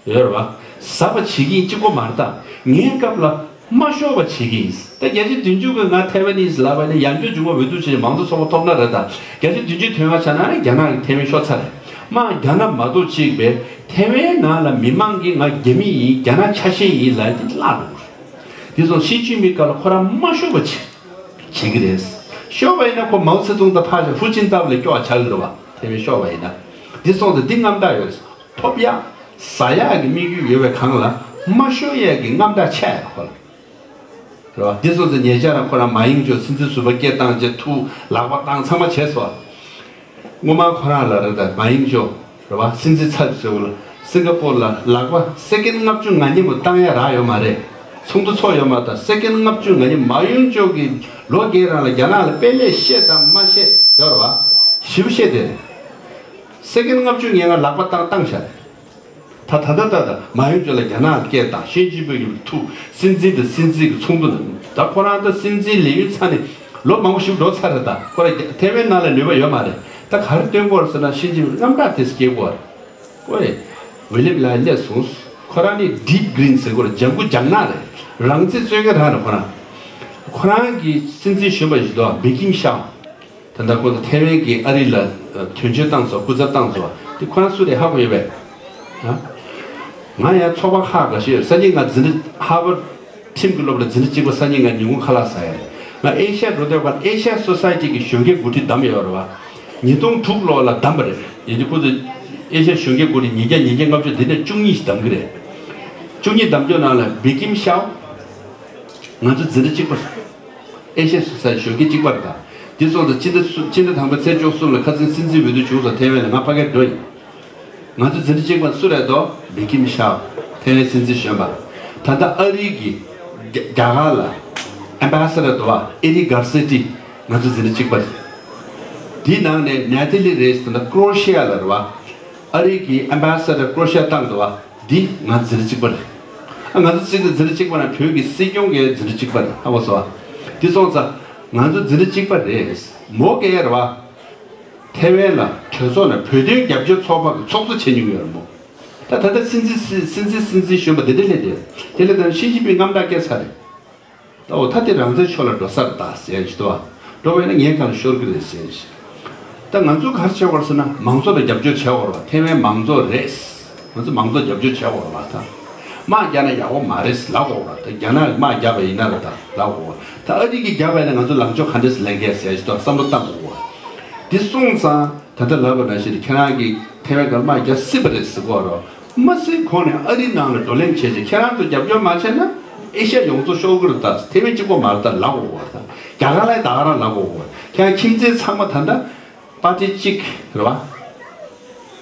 ཡོད་རེད་བ། ཟ་བ་བྱེད་ཀྱི་ཡིན་གཅིག་པོ་མ་རེད་ད། ངའི་སྐབས་ལ་མ་ཤོར་བ་བྱེད་ཀྱི་ཡིན། ད་བརྒྱ་ཆ་བདུན་ཅུ་གི་ང་ཐའེ་ཝན་ནིས་ལབ་པ་ནི་ཡང་བསྐྱར་འབྱུང་བ་འོས་བསྡུ་བྱས་མང་གཙོ་ཚོགས་པ་ཐོབ་ན་རེད་ད། བརྒྱ་ཆ་བདུན་ཅུ་དོན་ལྔ་ཆགས་ན་ནི་རྒྱ་ནག་གི་ཐའེ་ཝན་ཤོར་ཚར་རེད། མ་རྒྱ་ནག་མ་གཏོགས་གཅིག་པས་ཐའེ་ཝན་ནང་ལ་མི་མང་གིས་ང་རྒྱ་མི་ཡིན་རྒྱ་ནག་ཆ་ཤས་ཡིན་ལབ་དེ་བརླག་འགྲོ་གི་རེད། དེ་སོང་ཞི་ཅིན་ཕིང་སྐབས་ལ་ཁོ་རང་མ་ཤོར་བ་བྱེད་བྱེད་ཀྱི་རེད། ཤོར་བ་ཡིན་ན་ཁོ་མའོ་ཙེ་ཏུང་དང་ཕར་བཞག་ཧྥུ་ཅིན་ཏཱབ་ལས་སྐྱོ་བ་ཆགས་ཀྱི་རེད་བ། ཐའེ་ཝན་ཤོར་བ་ཡིན་ན། དེ་སོང་ཙང་འདི་རྔམ་སྐྲག་ཡོད་རེད། ཐོབ་ཡག་ཟ་ཡག་གི་དམིགས་ཡུལ་ཡོད་པའི་སྒང་ལ་མ་ཤོར་ཡག་གི་རྔམ་སྐྲག་ཆགས་ཡག་ཁོ་ལ། རེད་བ། འདི་སོང་ཙང་ཉེ་ཆར་རང་ཁོ་རང་མ་ཡིང་ཅོ་སྲིད་འཛིན་ཟུར་པ་སྐད་བཏང་རྗེས་ཐུག་ལག་པ་བཏང་ཚང་མ་བྱས་སོང་། སྔོན་མ་ཁོ་རང་ལ་རེད་ད་མ་ཡིང་ཅོ་རེད་བ། སྲིད་འཛིན་ཚབ་ཟེར་བ་ལ་སིང་ག་པོར་ལ་ལག་པ་སེ་ཀེན་ལྔ་བཅུ་ང་གཉིས་མོ་བཏང་ཡ་རག་ཡོད་མ་རེད། ཚོགས་འདུ་ཚོགས་ཡོད་མ་རེད་ད། སེ་ཀེན་ལྔ་བཅུ་ང་གཉིས་མ་ཡིང་ཅོ་གི་ལོ་རྒན་རང་ལ་རྒྱ་ནག་ལ་དཔེ་ལས་བཤད་དང་མ་བཤད་ཡོད་རེད་བ། ཞིབ་བཤད་དེ་རེད། སེ་ཀེན་ལྔ་བཅུ་ང་ལྔ་ལག་པ་བཏང་བཏང་བཞག་རེད། ད་ད་ད་ད་ད་མ་ཡོང་ཅོ་ལ་རྒྱ་ནག་སྐད་དང་ཞི་ཅིན་ཕིང་གི་ཐུག་སྲིད་འཛིན་དང་སྲིད་འཛིན་གྱི་ཚོགས་འདུ་ནང་ད་ཁོ་རང་ད་སྲིད་འཛིན་ལས་ཡུན་ཚར་ནས་ལོ་མང་པོ་ཞིག་འགྲོ་ཚར་རེད། ད་ཁོ་རང་ཐའེ་ཝན་ནང་ལ་ནུས་པ་ཡོད་མ་རེད། ད་ག་རེ་སྟོན་དགོས་རེད་ཟེར་ན་ཞི་ཅིན་ཕིང་རྔམ་སྐྲག་དེ་སྐྱེ་དགོས་རེད། ཨོ་ཡེ། ཝི་ལེམ་ལགས་སླེབས་སོང་། ཁོ་རང་ནི་ཌིབ་གྷི་རིན་ཟེར་དགོས་རེད། ལྗང་གུ་ལྗང་ནག་རེད། རང་བཙན་རྩོད་མཁན་རང་རེད་ཁོ་རང་། ཁོ་རང་གི་སྲིད་འཛིན་གཞོན་པ་ཞིག་འདུག་བི་ཀིམ་ཤའོ། ད་ལྟ་ཁོ་ཚོ་ཐའེ་ཝན་གྱིས་ཨ་རི་ལ་དོན་གཅོད་བཏང་སོང་། སྐུ་ཚབ་བཏང་སོང་། དེ་ཁོ་རང་སུ་རེད་ཧ་གོ་ཡོད་པས། ཨ། ང་ཡང་ཚོགས་པ་ཁག་འགའ་ཤས་ཡོད། སང་ཉིན་ང་འཛིན་གྲྭ་ཧར་ཝར་ཌི་ཁྲིམས་ཀྱི་སློབ་གྲྭ་འཛིན་གྲྭ་གཅིག་པ་སང་ཉིན་ང་ཉིན་གུང་ཁ་ལག་ཟ་ཡ་རེད། ང་ཨེ་ཤ་ཡ་འགྲོ་དུས་ཁོ་རང་ཨེ་ཤ་ཡ་སོ་སའི་ཊི་གི་གཞོན་སྐྱེས་འགོ་ཁྲིད་བདམས་ཡོད་རེད་བ། ཉིས་སྟོང་དྲུག་ལོ་ལ་བདམས་པ་རེད། ཡིན་དུས་ཁོ་ཚོ་ཨེ་ཤ་ཡ་གཞོན་སྐྱེས་འགོ་ཁྲིད་ཉིས་བརྒྱ་ཉིས་བརྒྱ་ལྔ་བཅུ་འདི་ནས་བཅུ་གཉིས་ཤིག་བདམས་ཀྱི་རེད། བཅུ་གཉིས་བདམས་ཀྱི་ནང་ལ་བི་ཀིམ་ཤའོ། ང་ཚོ་འཛིན་གྲྭ་གཅིག་པ་རེད། ཨེ་ཤ་ཡ་སོ་སའི་ཊི་གཞོན་སྐྱེས་གཅིག་པ་རེད་ད། འདི་སོང་ཙང་སྤྱི་ཟླ་སུ་སྤྱི་ཟླ་དང་པོའི་ཚེས་བཅུ་གསུམ་ལ་ཁ་སང་སྲིད་འཛིན་འོས་བསྡུ་བྱུང་སོང་། ཐའེ་ཝན་ལ་ང་ཕ་གིར་འགྲོ་ཡིན། ང་ཚོ་འཛིན་གྲྭ་གཅིག་པ་སུ་རེད་དོ། བི་ཀིམ་ཤའོ། ཐའེ་ཝན་སྲིད་འཛིན་གཞོན་པ། ད་ལྟ་ཨ་རི་གི་རྒྱ་རྒྱ་གར་ལ་ཨེམ་བྷེ་སེ་ཌར་དོ་བ་ཨེ་རི་གྷར་སེ་ཏི་ང་ཚོ་འཛིན་གྲྭ་གཅིག་པ་རེད། དེའི་ནང་ནས་ནེ་ཐི་ལི་རེས་ད་ལྟ་ཀྲོ་ཤི་ཡ་ལ་རེད་བ། ཨ་རི་གི་ཨེམ་བྷེ་སེ་ཌར་ཀྲོ་ཤི་ཡ་བཏང་འདུག་བ། འདི་ང་འཛིན་གྲྭ་གཅིག་པ་རེད། ཨ་ང་ཚོ་གཅིག་ཏུ་འཛིན་གྲྭ་གཅིག་པ་ན་བོད་ཀྱི་སྲིད་སྐྱོང་གི་འཛིན་གྲྭ་གཅིག་པ་རེད། ཧ་གོ་སོང་བ། འདི་སོང་ཙང་ང་ཚོ་འཛིན་གྲྭ་གཅིག་པ་རེད། མོ་གས་རེད་བ། ཐའེ་ཝན་ལ་གྲོས་ཚོགས་ནས་བོད་དོན་རྒྱབ་སྐྱོར་ཚོགས་པ་གི་ཚོགས་གཙོ་བྱེད་མྱོང་ཡོད་རེད་མོ། ད་ད་ལྟ་སྲིད་འཛིན་སྲིད་སྲིད་འཛིན་སྲིད་འཛིན་གཞོན་པ་འདི་འདྲ་སླེབས་ཏེ་དེ་ལས་ད་ཞི་ཅིན་ཕིང་རྔམ་སྐྲག་སྐྱེས་ཚར་རེད། ད་འོ་ད་དེ་རང་བཙན་ཕྱོགས་ལ་འགྲོ་ས་རེད་ད་ཟེར་ཞིག་འདུག་བ། འགྲོ་བས་ན་ངའི་ཁ་ལ་ཤོར་གི་རེད་ཟེར་ཞིག་ད་ང་ཚོ་ག་རེ་བྱེད་དགོས་རེད་ཟེར་ན་མང་གཙོ་ལ་རྒྱབ་སྐྱོར་བྱེད་དགོས་རེད་བ། ཐའེ་ཝན་མང་གཙོ་རེད། ང་ཚོ་མང་གཙོ་རྒྱབ་སྐྱོར་བྱེད་དགོས་རེད་བ་ད། དམག་རྒྱག་ན་ཡག་པོ་མ་རེད་ལབ་དགོས་རེད་བ། ད་རྒྱ་ནག་གིས་དམག་རྒྱག་པ་ཡིན་ན་རེད་ད་ལབ་དགོས་རེད་བ། ད་ཨ་རི་གིས་རྒྱག་པ་ཡིན་ན་ང་ཚོ་ལངས་ཕྱོགས་ག་འདྲས་ལེན་གས་ཟེར་ཞིག་ད་བསམ་བློ་བཏང་དགོས་རེད་བ། འདི་སོང་ཙང་། ད་ལྟ་ལབ་པ་ནང་བཞིན་ཁྱེད་རང་གིས་ཐའེ་ཝན་སྒང་དམག་རྒྱག་སྲིད་པ་རེད་ཟེར་གོ་རོགས། མ་སྲིད་གོང་ནས་ཨ་རིའི་ནང་ལ་བགྲོ་གླེང་བྱས་རྗེས་ཁྱེད་རང་ཚོ་རྒྱབ་སྐྱོར་མ་བྱས་ན་ཨེ་ཤ་ཡ་ཡོངས་རྫོགས་ཤོར་གི་རེད་ད། ཐའེ་ཝན་གཅིག་པོ་མ་རེད་ད་ལབ་དགོས་གོ། ད་རྒྱ་གར་ལ་ད་ག་རང་ལབ་དགོས་གོ། ཁྱེད་རང་ཁྱིམ་མཚེས་ཚང་མ་ད་ལྟ་པར་ཊི་གཅིག་རེད་བ།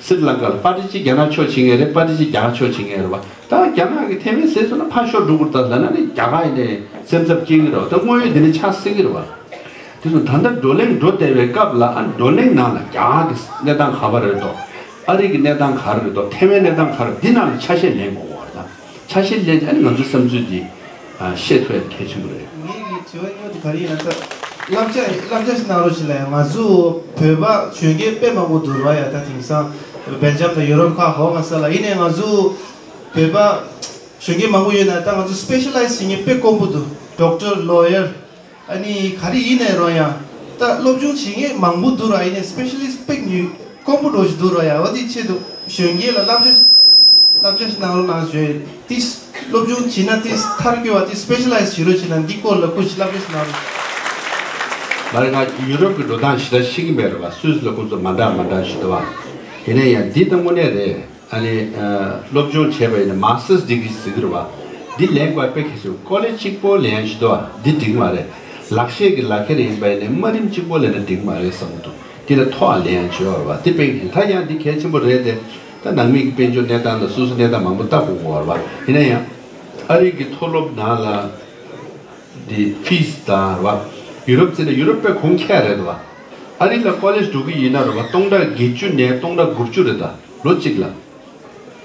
སི་རི་ལང་ཀ་ལ་པར་ཊི་གཅིག་རྒྱ་ནག་ཕྱོགས་བྱེད་མཁན་རེད། པར་ཊི་གཅིག་རྒྱ་གར་ཕྱོགས་བྱེད་མཁན་རེད་བ། ད་རྒྱ་ནག་གིས་ཐའེ་ཝན་ཟས་སོང་ན་ཕར་ཤོར་འགྲོ་གི་རེད་ད་ལབ་ན་ནི་རྒྱ་གར་ཡིན་ནའི་སེམས་འཚབ་སྐྱེ་གི་རེད་བ། ད་དངོས་ཡོད་འདི་ནི་ཆགས་སྲིད་གི་རེད་བ། དེ་ཚོ་ད་ལྟ་བགྲོ་གླེང་འགྲོ་བསྡད་པའི་སྐབས་ལ་ཨ་བགྲོ་གླེང་ནང་ལ་རྒྱ་གར་གྱི་གནས་སྟངས་ག་པར་རེད་དོ། ཨ་རི་གི་གནས་སྟངས་ག་རེ་རེད་དོ། ཐའེ་ཝན་གནས་སྟངས་ག་རེ། འདི་ནང་ལ་ཆ་ཤས་ལེན་དགོས་པ་རེད། ཆ་ཤས་ལེན་ཨ་ནི་ང་ཚོའི་བསམ་ཚུལ་འདི་ཨ་བཤད་ཐུབ་ཡ་གལ་ཆེན་པོ་རེད། ངེད་ཀྱི་དྲི་བ་ཉོ་དེ་ག་རེ་ཡིན་ན་ད་བསླབ་བྱ་བསླབ་བྱ་ཞིག་གནང་རོགས་ཞེས་ལ་ཡང་ང་ཚོ་བོད་པ་གཞོན་སྐྱེས་དཔེ་མང་པོ་འདུག་ར་ཡ། ད་དེང་སང་སྦེལ་ཇམ་དང་ཡུ་རོབ་ཁག་གོ་ང་ས་ལ་ཡིན་ནའི་ང་ཚོ་བོད་པ་གཞོན་སྐྱེས་མང་པོ་ཡོད་ན་ད་ང་ཚོ་སི་པེ་ཤ་ལའི་ཛི་བྱེད་མཁན་དཔེ་དཀོན་པོ་འདུག་ཌོག་ཊར། ལོ་ཡར། ཨ་ནི་ག་རེ་ཡིན་ནའི་རོ་ཡ། ད་སློབ་སྦྱོང་བྱེད་མཁན་མང་པོ་འདུག་ར། ཡིན་ནའི་སི་པེ་ཤ་ལི་སི་ཊི་དཔེ་ཉུང་དཀོན་པོ་འགྲོ་བཞིན་འདུག་ར་ཡ། འོ་དེའི་ཆེད་དུ་གཞོན་སྐྱེས་ལ་བསླབ་བྱ་བསླབ་བྱ་ཞིག་གནང་རོགས་གནང་ཞུ་ཡ་ཡིན། དེ་སློབ་སྦྱོང་བྱེད་ན་དེ་མཐར་འཁྱོལ་བ་དེ་སི་པེ་ཤ་ལའི་ཛི་བྱེད་རོགས་བྱེད་ན་འདི་སྐོར་ལ་སྐུ་མཁྱེན་བསླབ་བྱ་ཞིག་གནང་རོགས། མ་རེད། ང་ཡུ་རོབ་ཀྱི་འགྲོ་སྟངས་ཞེ་དྲག་ཤེས་ཀྱི་མེད་རེད་བ། སུད་སི་ལ་ཁོང་ཚོ་མ་འདྲ་མ་འདྲ་ཞིག་འདུག་བ། ཡིན་ན་ཡང་འདི་ལྟ་དངོས་གནས་རེད། ཨ་ནི་ཨ་སློབ་སྦྱོང་བྱས་པ་ཡིན་ན་མཱ་སི་ཊར་སི་ཌི་གི་རི་ཟེར་གྱི་རེད་བ། འདི་ལེན་དགོས་དཔེ་གལ་ཆེ། ཀོ་ལེཇ་གཅིག་པོ་ལེན་ཡག་ཞིག་འདུག་བ། འདི་འགྲིག་མ་རེད། ལག་ཤེས་ཀྱི་ལག་ཁྱེར་ཡིན་པ་ཡིན་ན་དམའ་རིམ་གཅིག་པོ་ལེན་ན་འགྲིག་མ་རེད་བསམ་གྱི་འདུག་འདི་ལ་མཐོ་བ་ལེན་ཡག་ཅིག་ཡོད་རེད་བ། འདི་དཔེ་གལ་ཆེ། ད་ཡང་འདི་གལ་ཆེན་པོ་རེད་དེ། ད་ནང་མི་གི་དཔལ་འབྱོར་གནས་སྟངས་དང་སོ་སོ་གནས་སྟངས་མང་པོ་ལྟ་དགོས་ཀྱི་ཡོད་རེད་བ། ཡིན་ན་ཡང་ཨ་རི་གི་མཐོ་སློབ་ནང་ལ། འདི་ཕིས་དང་རེད་བ། ཡུ་རོབ་ཟེར་ན་ཡུ་རོབ་དཔེ་གོང་ཁེ་རེད་བ། ཨ་རི་ལ་ཀོ་ལེཇ་འགྲོ་གི་ཡིན་ན་རེད་བ། སྟོང་ཕྲག་བརྒྱད་ཅུ་ནས་སྟོང་ཕྲག་དགུ་བཅུ་རེད། ད་ལོ་གཅིག་ལ།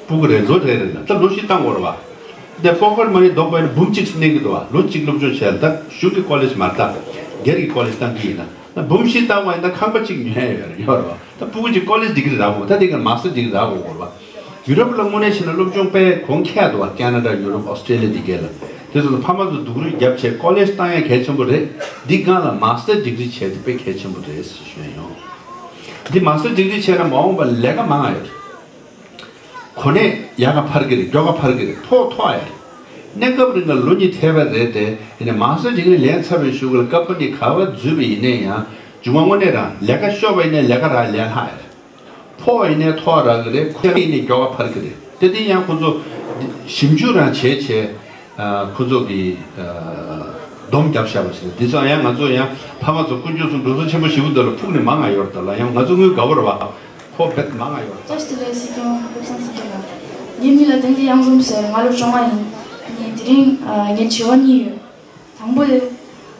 སྤུ་གུ་རེ་ལོ་རེ་རེ་ལ་ད་ལོ་བཞི་བཏང་དགོས་རེད་བ། འདི་པོ་ཀེཊ་མ་ནི་བསྡོམས་པ་ཡིན་ན་འབུམ་གཅིག་གནས་ཀྱི་འདུག་བ། ལོ་གཅིག་སློབ་སྦྱོང་བྱས་ལ། ད་གཞུང་གི་ཀོ་ལེཇ་མ་རེད། ད་སྒེར་གྱི་ཀོ་ལེཇ་བཏང་གི་ཡིན་ན། ད་འབུམ་བཞི་བཏང་བ་ཡིན་ན་ཁང་པ་གཅིག་ཉོ་ཡ་ཡོད་རེད། ཡོད་རེད་བ། ད་སྤུ་གུ་གཅིག་ཀོ་ལེཇ་ཌི་གི་རི་རག་དགོས། ད་དེ་ག་མཱ་སི་ཊར་སི་ཌི་གི་རི་རག་དགོས་རེད་བ། ཡུ་རོབ་ལ་དངོས་གནས་བྱས་ན་སློབ་སྦྱོང་དཔེ་གོང་ཁེ་འདུག་བ། ཁེ་ན་ཌ། ཡུ་རོབ། ཨོ་སི་ཀྲེ་ལི་ཡ་འདི་གས་ལ། དེ་ཚོ་ལ་ཕ་མ་ཚོ་སྡུག་རུས་རྒྱབ་བྱས་ཀོ་ལེཇ་བཏང་ཡ་གལ་ཆེན་པོ་རེད། འདི་སྒང་ལ་མཱ་སི་ཊར་སི་ཌི་གི་རི་བྱས་ཏེ་དཔེ་གལ་ཆེན་པོ་རེད་ཟེར་ཞུ་ཡ་ཡོང་། འདི་མཱ་སི་ཊར་སི་ཌི་གི་རི་བྱས་ན་མ་འོངས་པ་ལས་ཀ་མང་ང་ཡོད་རེད། གོ་གནས་ཡག་ག་འཕར་གི་རེད། མགྱོགས་ག་འཕར་གི་རེད། ཕོགས་མཐོ་ཡ་རེད། གནས་སྐབས་རིང་ལ་ལོ་གཉིས་ཐེབས་པ་རེད་དེ། ཡིན་ནའི་མཱ་སི་ཊར་སི་ཌི་གི་རི་ལེན་ཚར་བའི་གཞུག་ལ་ཀམ་པ་ནི་ག་པར་འཛུལ་བ་ཡིན་ནའི་ཡང་མཇུག་མ་དངོས་གནས་རང་ལས་ཀ་ཤོར་བ་ཡིན་ནའི་ལས་ཀ་རང་ལེན་ལྷག་ཡ་རེད། ཕོགས་ཡིན་ནའི་མཐོ་རག་གི་རེད། གོ་གནས་ཡིན་ནའི་མགྱོགས་པ་འཕར་གི་རེད། དེ་དེ་ཡང་ཁོ་ཚོ་ཞིབ་འཇུག་རང་བྱས་བྱས། ཨ། ཁོ་ཚོ་གི་ཨ་སྡོམ་བརྒྱབ་བཞག་པ་ཞིག་རེད། དེ་ཚོ་ཡང་ང་ཚོ་ཡང་ཕ་མ་ཚོ་དཀོན་མཆོག་གསུམ་འགྲོ་སོང་ཆེན་པོ་ཞེ་པོ་འདུག་ལ། ཕུགས་ནས་མང་ང་ཡོད་རེད། ད་ལ་ཡང་ང་ཚོ་དངུལ་དགའ་པོ་རེད་བ། ཕོགས་རྦད་མང་ང་ཡོད་རེད། བཀྲ་ཤིས་བདེ་ལེགས། སྲིད་སྐྱོང་བློ་བཟང་སེང་གེ་ལགས། ངའི་མིང་ལ་བསྟན་འཛིན་གཡང་འཛོམས་ཟེར། ང་ལོ་བཅོ་ལྔ་ཡིན། ངས་དེ་རིང་ཨ་ངའི་དྲི་བ་གཉིས་ཡོད། དང་པོ་དེ།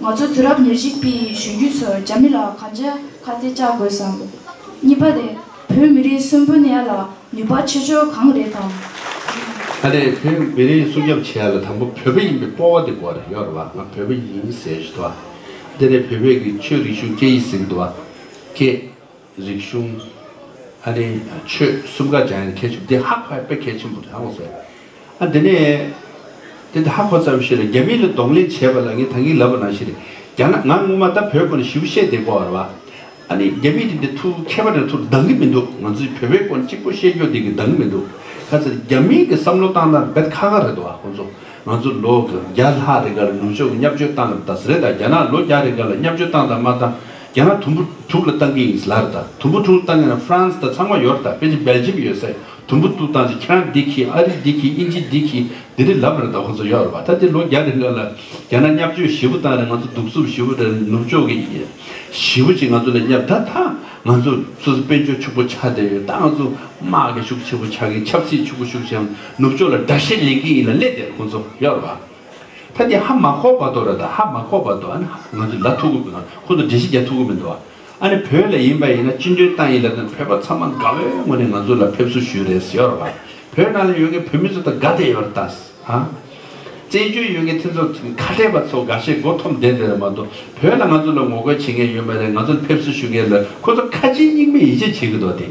ང་ཚོ་དུས་རབས་ཉེར་གཅིག་པའི་གཞོན་སྐྱེས་ཚོར་རྒྱ་མི་ལ་གང་བྱས་ཁ་གཏད་གཅོག་དགོས་སམ། གཉིས་པ་དེ། བོད་མི་རིགས་གསོན་པོ་གནས་ལ་ནུས་པ་ཆེ་ཤོས་གང་རེད་དམ། ད་ལྟའི་བོད་མི་རིགས་སྲུང་སྐྱོབ་བྱེད་ཡ་ལ་དང་པོ་བོད་པ་ཡིན་པའི་སྤོབས་པ་དེ་དགོས་རེད། ཡོད་རེད་བ། ང་བོད་པ་ཡིན་ཟེར་ཞིག་འདུག་བ། དེ་ནས་བོད་པའི་གི་ཆོས་རིག་གཞུང་སྐད་ཡིག་ཟེར་གྱི་འདུག་བ། སྐད། རིག་གཞུང་། ཨ་ནི་ཆོས་གསུམ་ཀ་སྦྱང་ཡ་གལ་ཆེན་པོ་དེ་ཧ་གོ་ཡ་དཔེ་གལ་ཆེན་པོ་རེད། ཧ་གོ་སོང་། ཨ་དེ་ནས་དེ་འདྲ་ཧ་གོ་ཚར་བའི་ཤུལ་ལ་རྒྱ་མི་ལ་གདོང་ལེན་བྱས་པ་ལ། ངས་ད་གིན་ལབ་པ་ནང་བཞིན་རེད། རྒྱ་ནག་ང་སྔོན་མ་ད་བོད་སྐོར་ནས་ཞིབ་བཤད་བསྡད་ཀྱི་ཡོད་རེད་བ། ཨ་ནི་རྒྱ་མི་དེ་འདྲ་ཐུག་མཁས་པ་འདྲ་ཐུག་འདང་གི་མི་འདུག་ང་ཚོས་བོད་པའི་སྐོར་གཅིག་པོ་བཤད་རྒྱུ་དེ་གི་འདང་གི་མི་འདུག་ག་ཚོད་རྒྱ་མི་གི་བསམ་བློ་བཏང་ན་རྦད་ཁག་ཁག་རེད་འདུག་བ། ཁོང་ཚོ། ང་ཚོ་ལོ་བརྒྱ་ལྷག་རིང་ག་ལ་ནུབ་ཕྱོགས་ཀྱི་བརྙས་བཅོས་བཏང་ལབ་ད་ཟེར་རེད། ད་རྒྱ་ནག་ལོ་བརྒྱ་རིང་ག་ལ་བརྙས་བཅོས་བཏང་དང་མ་བཏང་། རྒྱ་ནག་དུམ་བུ་དྲུག་ལ་བཏང་གི་ཡིན་ལབ་རེད། ད་དུམ་བུ་དྲུག་བཏང་གི་ན་ཧྥ་རན་སི་དང་ཚང་མ་ཡོད་རེད། ད་དཔེ་ཆ་སྦེལ་ཇམ་ཡོད་ས་དུམ་བུ་དྲུག་བཏང་ཅིག་ཁྱེད་རང་འདི་གིས། ཨ་རི་འདི་གིས། དབྱིན་ཇི་འདི་གིས། འདི་འདྲ་ལབ་རེད། ད་ཁོ་ཚོ་ཡོད་རེད་པ། ད་དེ་ལོ་བརྒྱ་རིང་ག་ལ་རྒྱ་ནག་བརྙས་བཅོས་ཞེ་པོ་བཏང་རེད། ང་ཚོ་གདུག་རྩུབ་ཞེ་པོ་རེད། ནུབ་ཕྱོགས་ཀྱི་ཞེ་པོ་ཅིག་ང་ཚོ་ལ་བརྙས། ད་ད་ང་ཚོ་སོ་སོ་དཔལ་འབྱོར་ཕྱུག་པོ་ཆགས་བསྡད་ཡོད། ད་ང་ཚོ་དམག་གི་ཤུགས་ཆེ་པོ་ཆགས་ཀྱི། ཆབ་སྲིད་ཕྱུག་པོ་ཤུགས་ཆེ། ནུབ་ཕྱོགས་ལ་དགྲ་ཤ་ལེན་གྱི་ཡིན་ལབ་སླེབས་བསྡད་རེད། ཁོ་ཚོ་ཡོད་རེད་པ། ད་དེ་ཧ་མ་གོ་བར་དུ་རེད། ད་ཧ་མ་གོ་བར་དུ་ཨ་ནི་ང་ཚོ་ལབ་ཐུབ་ཀྱི་མི་འདུག་ཁོ་ཚོ་འགྲེལ་བཤད་རྒྱག་ཐུབ་ཀྱི་མི་འདུག་ཨ་ནི་བོད་ལ་ཡིན་པ་ཡིན་ན་སྤྱི་འཐུས་བཏང་ཡིན་ལབ་དུས་བོད་པ་ཚང་མ་དགའ་བོའི་ངང་ནས་ང་ཚོ་ལ་ཕེབས་བསུ་ཞུས་རེད་ཟེར་ཡོད་རེད་པ། བོད་ནང་ལ་ཡོད་མཁན་བོད་མི་ཚོ་ད་དགའ་བསྡད་ཡོད་རེད་ད། ཨ། བཙན་བྱོལ་ཡོད་མཁན་དེ་ཚོ་ཁ་བྲལ་བ་ཚོ་འགའ་ཤས་མགོ་འཐོམས་བསྡད་བསྡད་རེད་མ་གཏོགས། བོད་ལ་ང་ཚོ་ལ་ངོ་རྒོལ་བྱེད་མཁན་ཡོད་མ་རེད། ང་ཚོ་ལ་ཕེབས་བསུ་ཞུ་མཁན་ལ་ཁོ་ཚོ་ཁ་ཆེ་སྙིང་མེད་ཡིད་ཆེས་བྱེད་ཀྱི་འདུག་སྟེ།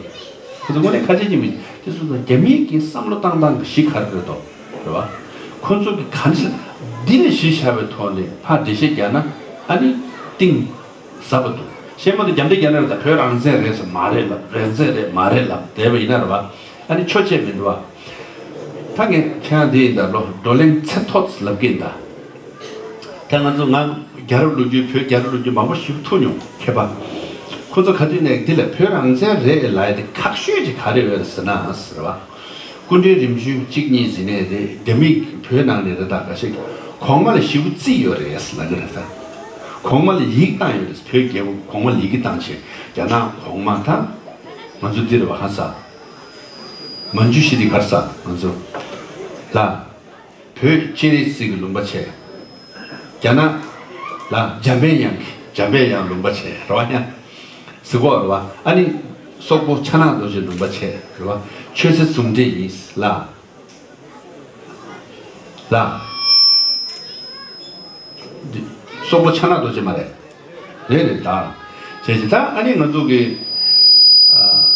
ཁོ་ཚོ་དངོས་གནས་ཁ་ཆེ་སྙིང་མེད། དེ་སོང་ཙང་རྒྱ་མིའི་གི་བསམ་བློ་བཏང་སྟངས་ཀྱི་གཞི་ག་རེ་རེད་དོ། རེད་བ། ཁོ་ཚོ་གི་ག་འདྲ་འདི་ལ་གཞི་བཞག་པའི་ཐོག་ནས་ཕར་འགྲེལ་བཤད་རྒྱག་ན་ཨ་ནི་གཏིང་ཟབ་པ་འདུག་བཤད་མ་ཐུབ། རྒྱ་འདྲེ་རྒྱ་ནག་ད་བོད་རང་བཙན་རེད་ཟེར་མ་རེད་ལབ། རང་བཙན་རེད་མ་རེད་ལབ་བསྡད་པ་ཡིན་ན་རེད་བ། ཨ་ནི་ཆོས་བྱེད་མི་འདུག་བ། ད་ངས་ཁྱེད་རང་འདི་ཡིན་ད་ལོ་བགྲོ་གླེང་ཚད་མཐོ་ལབ་ཀྱི་ཡིན་ད། ད་ང་ཚོ་ང་རྒྱལ་རབས་ལོ་རྒྱུས། བོད་རྒྱལ་རབས་ལོ་རྒྱུས་མང་པོ་ཞིག་ཐུག་མྱོང་། མཁས་པ་ཁོ་ཚོ་ག་དུས་ནས་འདི་ལ་བོད་རང་བཙན་རེད་ལབ་ཡ་དེ་ཁག་ཤོས་ཅིག་ག་རེ་ཡོད་རེད་ཟེར་ན་ཟེར་བ། སྐུ་ཕྲེང་རིམ་བྱོན་གཅིག་གཉིས་ཟིན་ནས་རེད། རྒྱ་མིས་བོད་ནང་ནས་རེད། ད་འགའ་ཤས་གོང་མ་ལ་ཞེ་པོ་བརྩིས་ཡོད་རེད་ལབ་ཀྱི་རེད། ད་གོང་མ་ལ་ཡིད་བཏང་ཡོད་རེད། བོད་རྒྱལ་པོ་གོང་མ་ལ་ཡིད་བཏང་བྱས། རྒྱ་ནག་གོང་མ་ད་ང་ཚོ་འདི་རེད་བ། ཧ་ས་མན་ཇུ་ཤི་རི་གར་ས་ང་ཚོ་ལ། བོད་སྤྱན་རས་གཟིགས་ཀྱི་ལུང་པ་བྱས། རྒྱ་ནག་ལ་འཇམ་པའི་དབྱངས་ཀྱི། འཇམ་པའི་དབྱངས་ལུང་པ་བྱས་རེད་བ། ཡང་ཟེར་གོ་རེད་བ། ཨ་ནི་སོག་པོ་ཕྱག་ན་རྡོ་རྗེ་ལུང་པ་བྱས་རེད་བ། ཆོས་སྲིད་ཟུང་འབྲེལ་ཡིན་ལ། ལ། འདི་སོག་པོ་ཕྱག་ན་རྡོ་རྗེ་མ་རེད། རེད་རེད། ད་བྱས་ཙང་ད་ཨ་ནི་ང་ཚོ་གི་ཨ་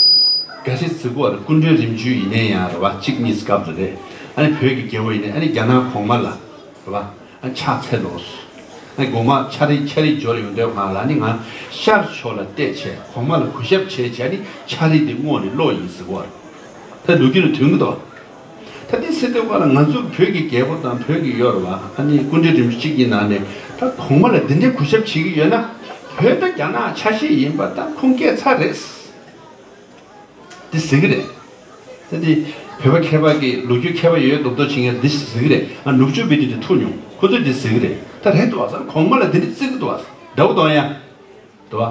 གལ་སྲིད་ཟེར་གོ་རེད། སྐུ་ཕྲེང་རིམ་བྱོན་ཡིན་ནའི་ཡང་རེད་བ། གཅིག་གཉིས་སྐབས་ལ་རེད། ཨ་ནི་བོད་ཀྱི་རྒྱལ་པོ་ཡིན་ནའི། ཨ་ནི་རྒྱ་ནག་གོང་མ་ལ་རེད་བ། ཨ་ཕྱག་འཚལ་ལོ། ཨ་གོང་མ་ཕྱག་རིས་ཕྱག་རིས་འབྱོར་ཡོང་དུས་སྒང་ལ་ནི་ང་ཤར་ཕྱོགས་ལ་བལྟས་བྱས་གོང་མ་ལ་གུས་ཞབས་བྱས་བྱས་ནི་ཕྱག་རིས་དེ་བསྔོགས་ནས་ཀློག་ཡིན་ཟེར་གོ་རེད། ད་ལོ་རྒྱུས་ལ་དོན་གྱི་འདུག་ད་འདི་ཟེར་དུས་སྒང་ལ་ང་ཚོ་བོད་ཀྱི་རྒྱལ་པོ་དང་བོད་ཀྱི་ཡོད་རེད་བ། ཨ་ནི་སྐུ་ཕྲེང་རིམ་བྱོན་གཅིག་གི་ནང་ནས་ད་གོང་མ་ལ་འདི་འདྲའི་གུས་ཞབས་བྱེད་ཀྱི་ཡོད་ན། བོད་དང་རྒྱ་ནག་ཆ་ཤས་ཡིན་པ་ད་ཁུངས་སྐྱེལ་ཚར་རེད། འདི་ཟེར་གི་རེད། ད་འདི་བོད་པ་མཁས་པ་གི་ལོ་རྒྱུས་མཁས་པ་ཡོད་མདོག་མདོག་བྱེད་མཁན་འདི་ཟེར་གི་རེད། ང་ནུབ་ཕྱོགས་པའི་འདི་འདྲ་ཐུག་མྱོང་། ཁོ་ཚོས་འདི་ཟེར་གི་རེད། ད་རེད་འདུག་བ་ཟེར། གོང་མ་ལ་འདི་འདྲ་བརྩི་གི་འདུག་བ་ཟེར། འདྲ་བོ་འདུག་ཡ། འདུག་བ།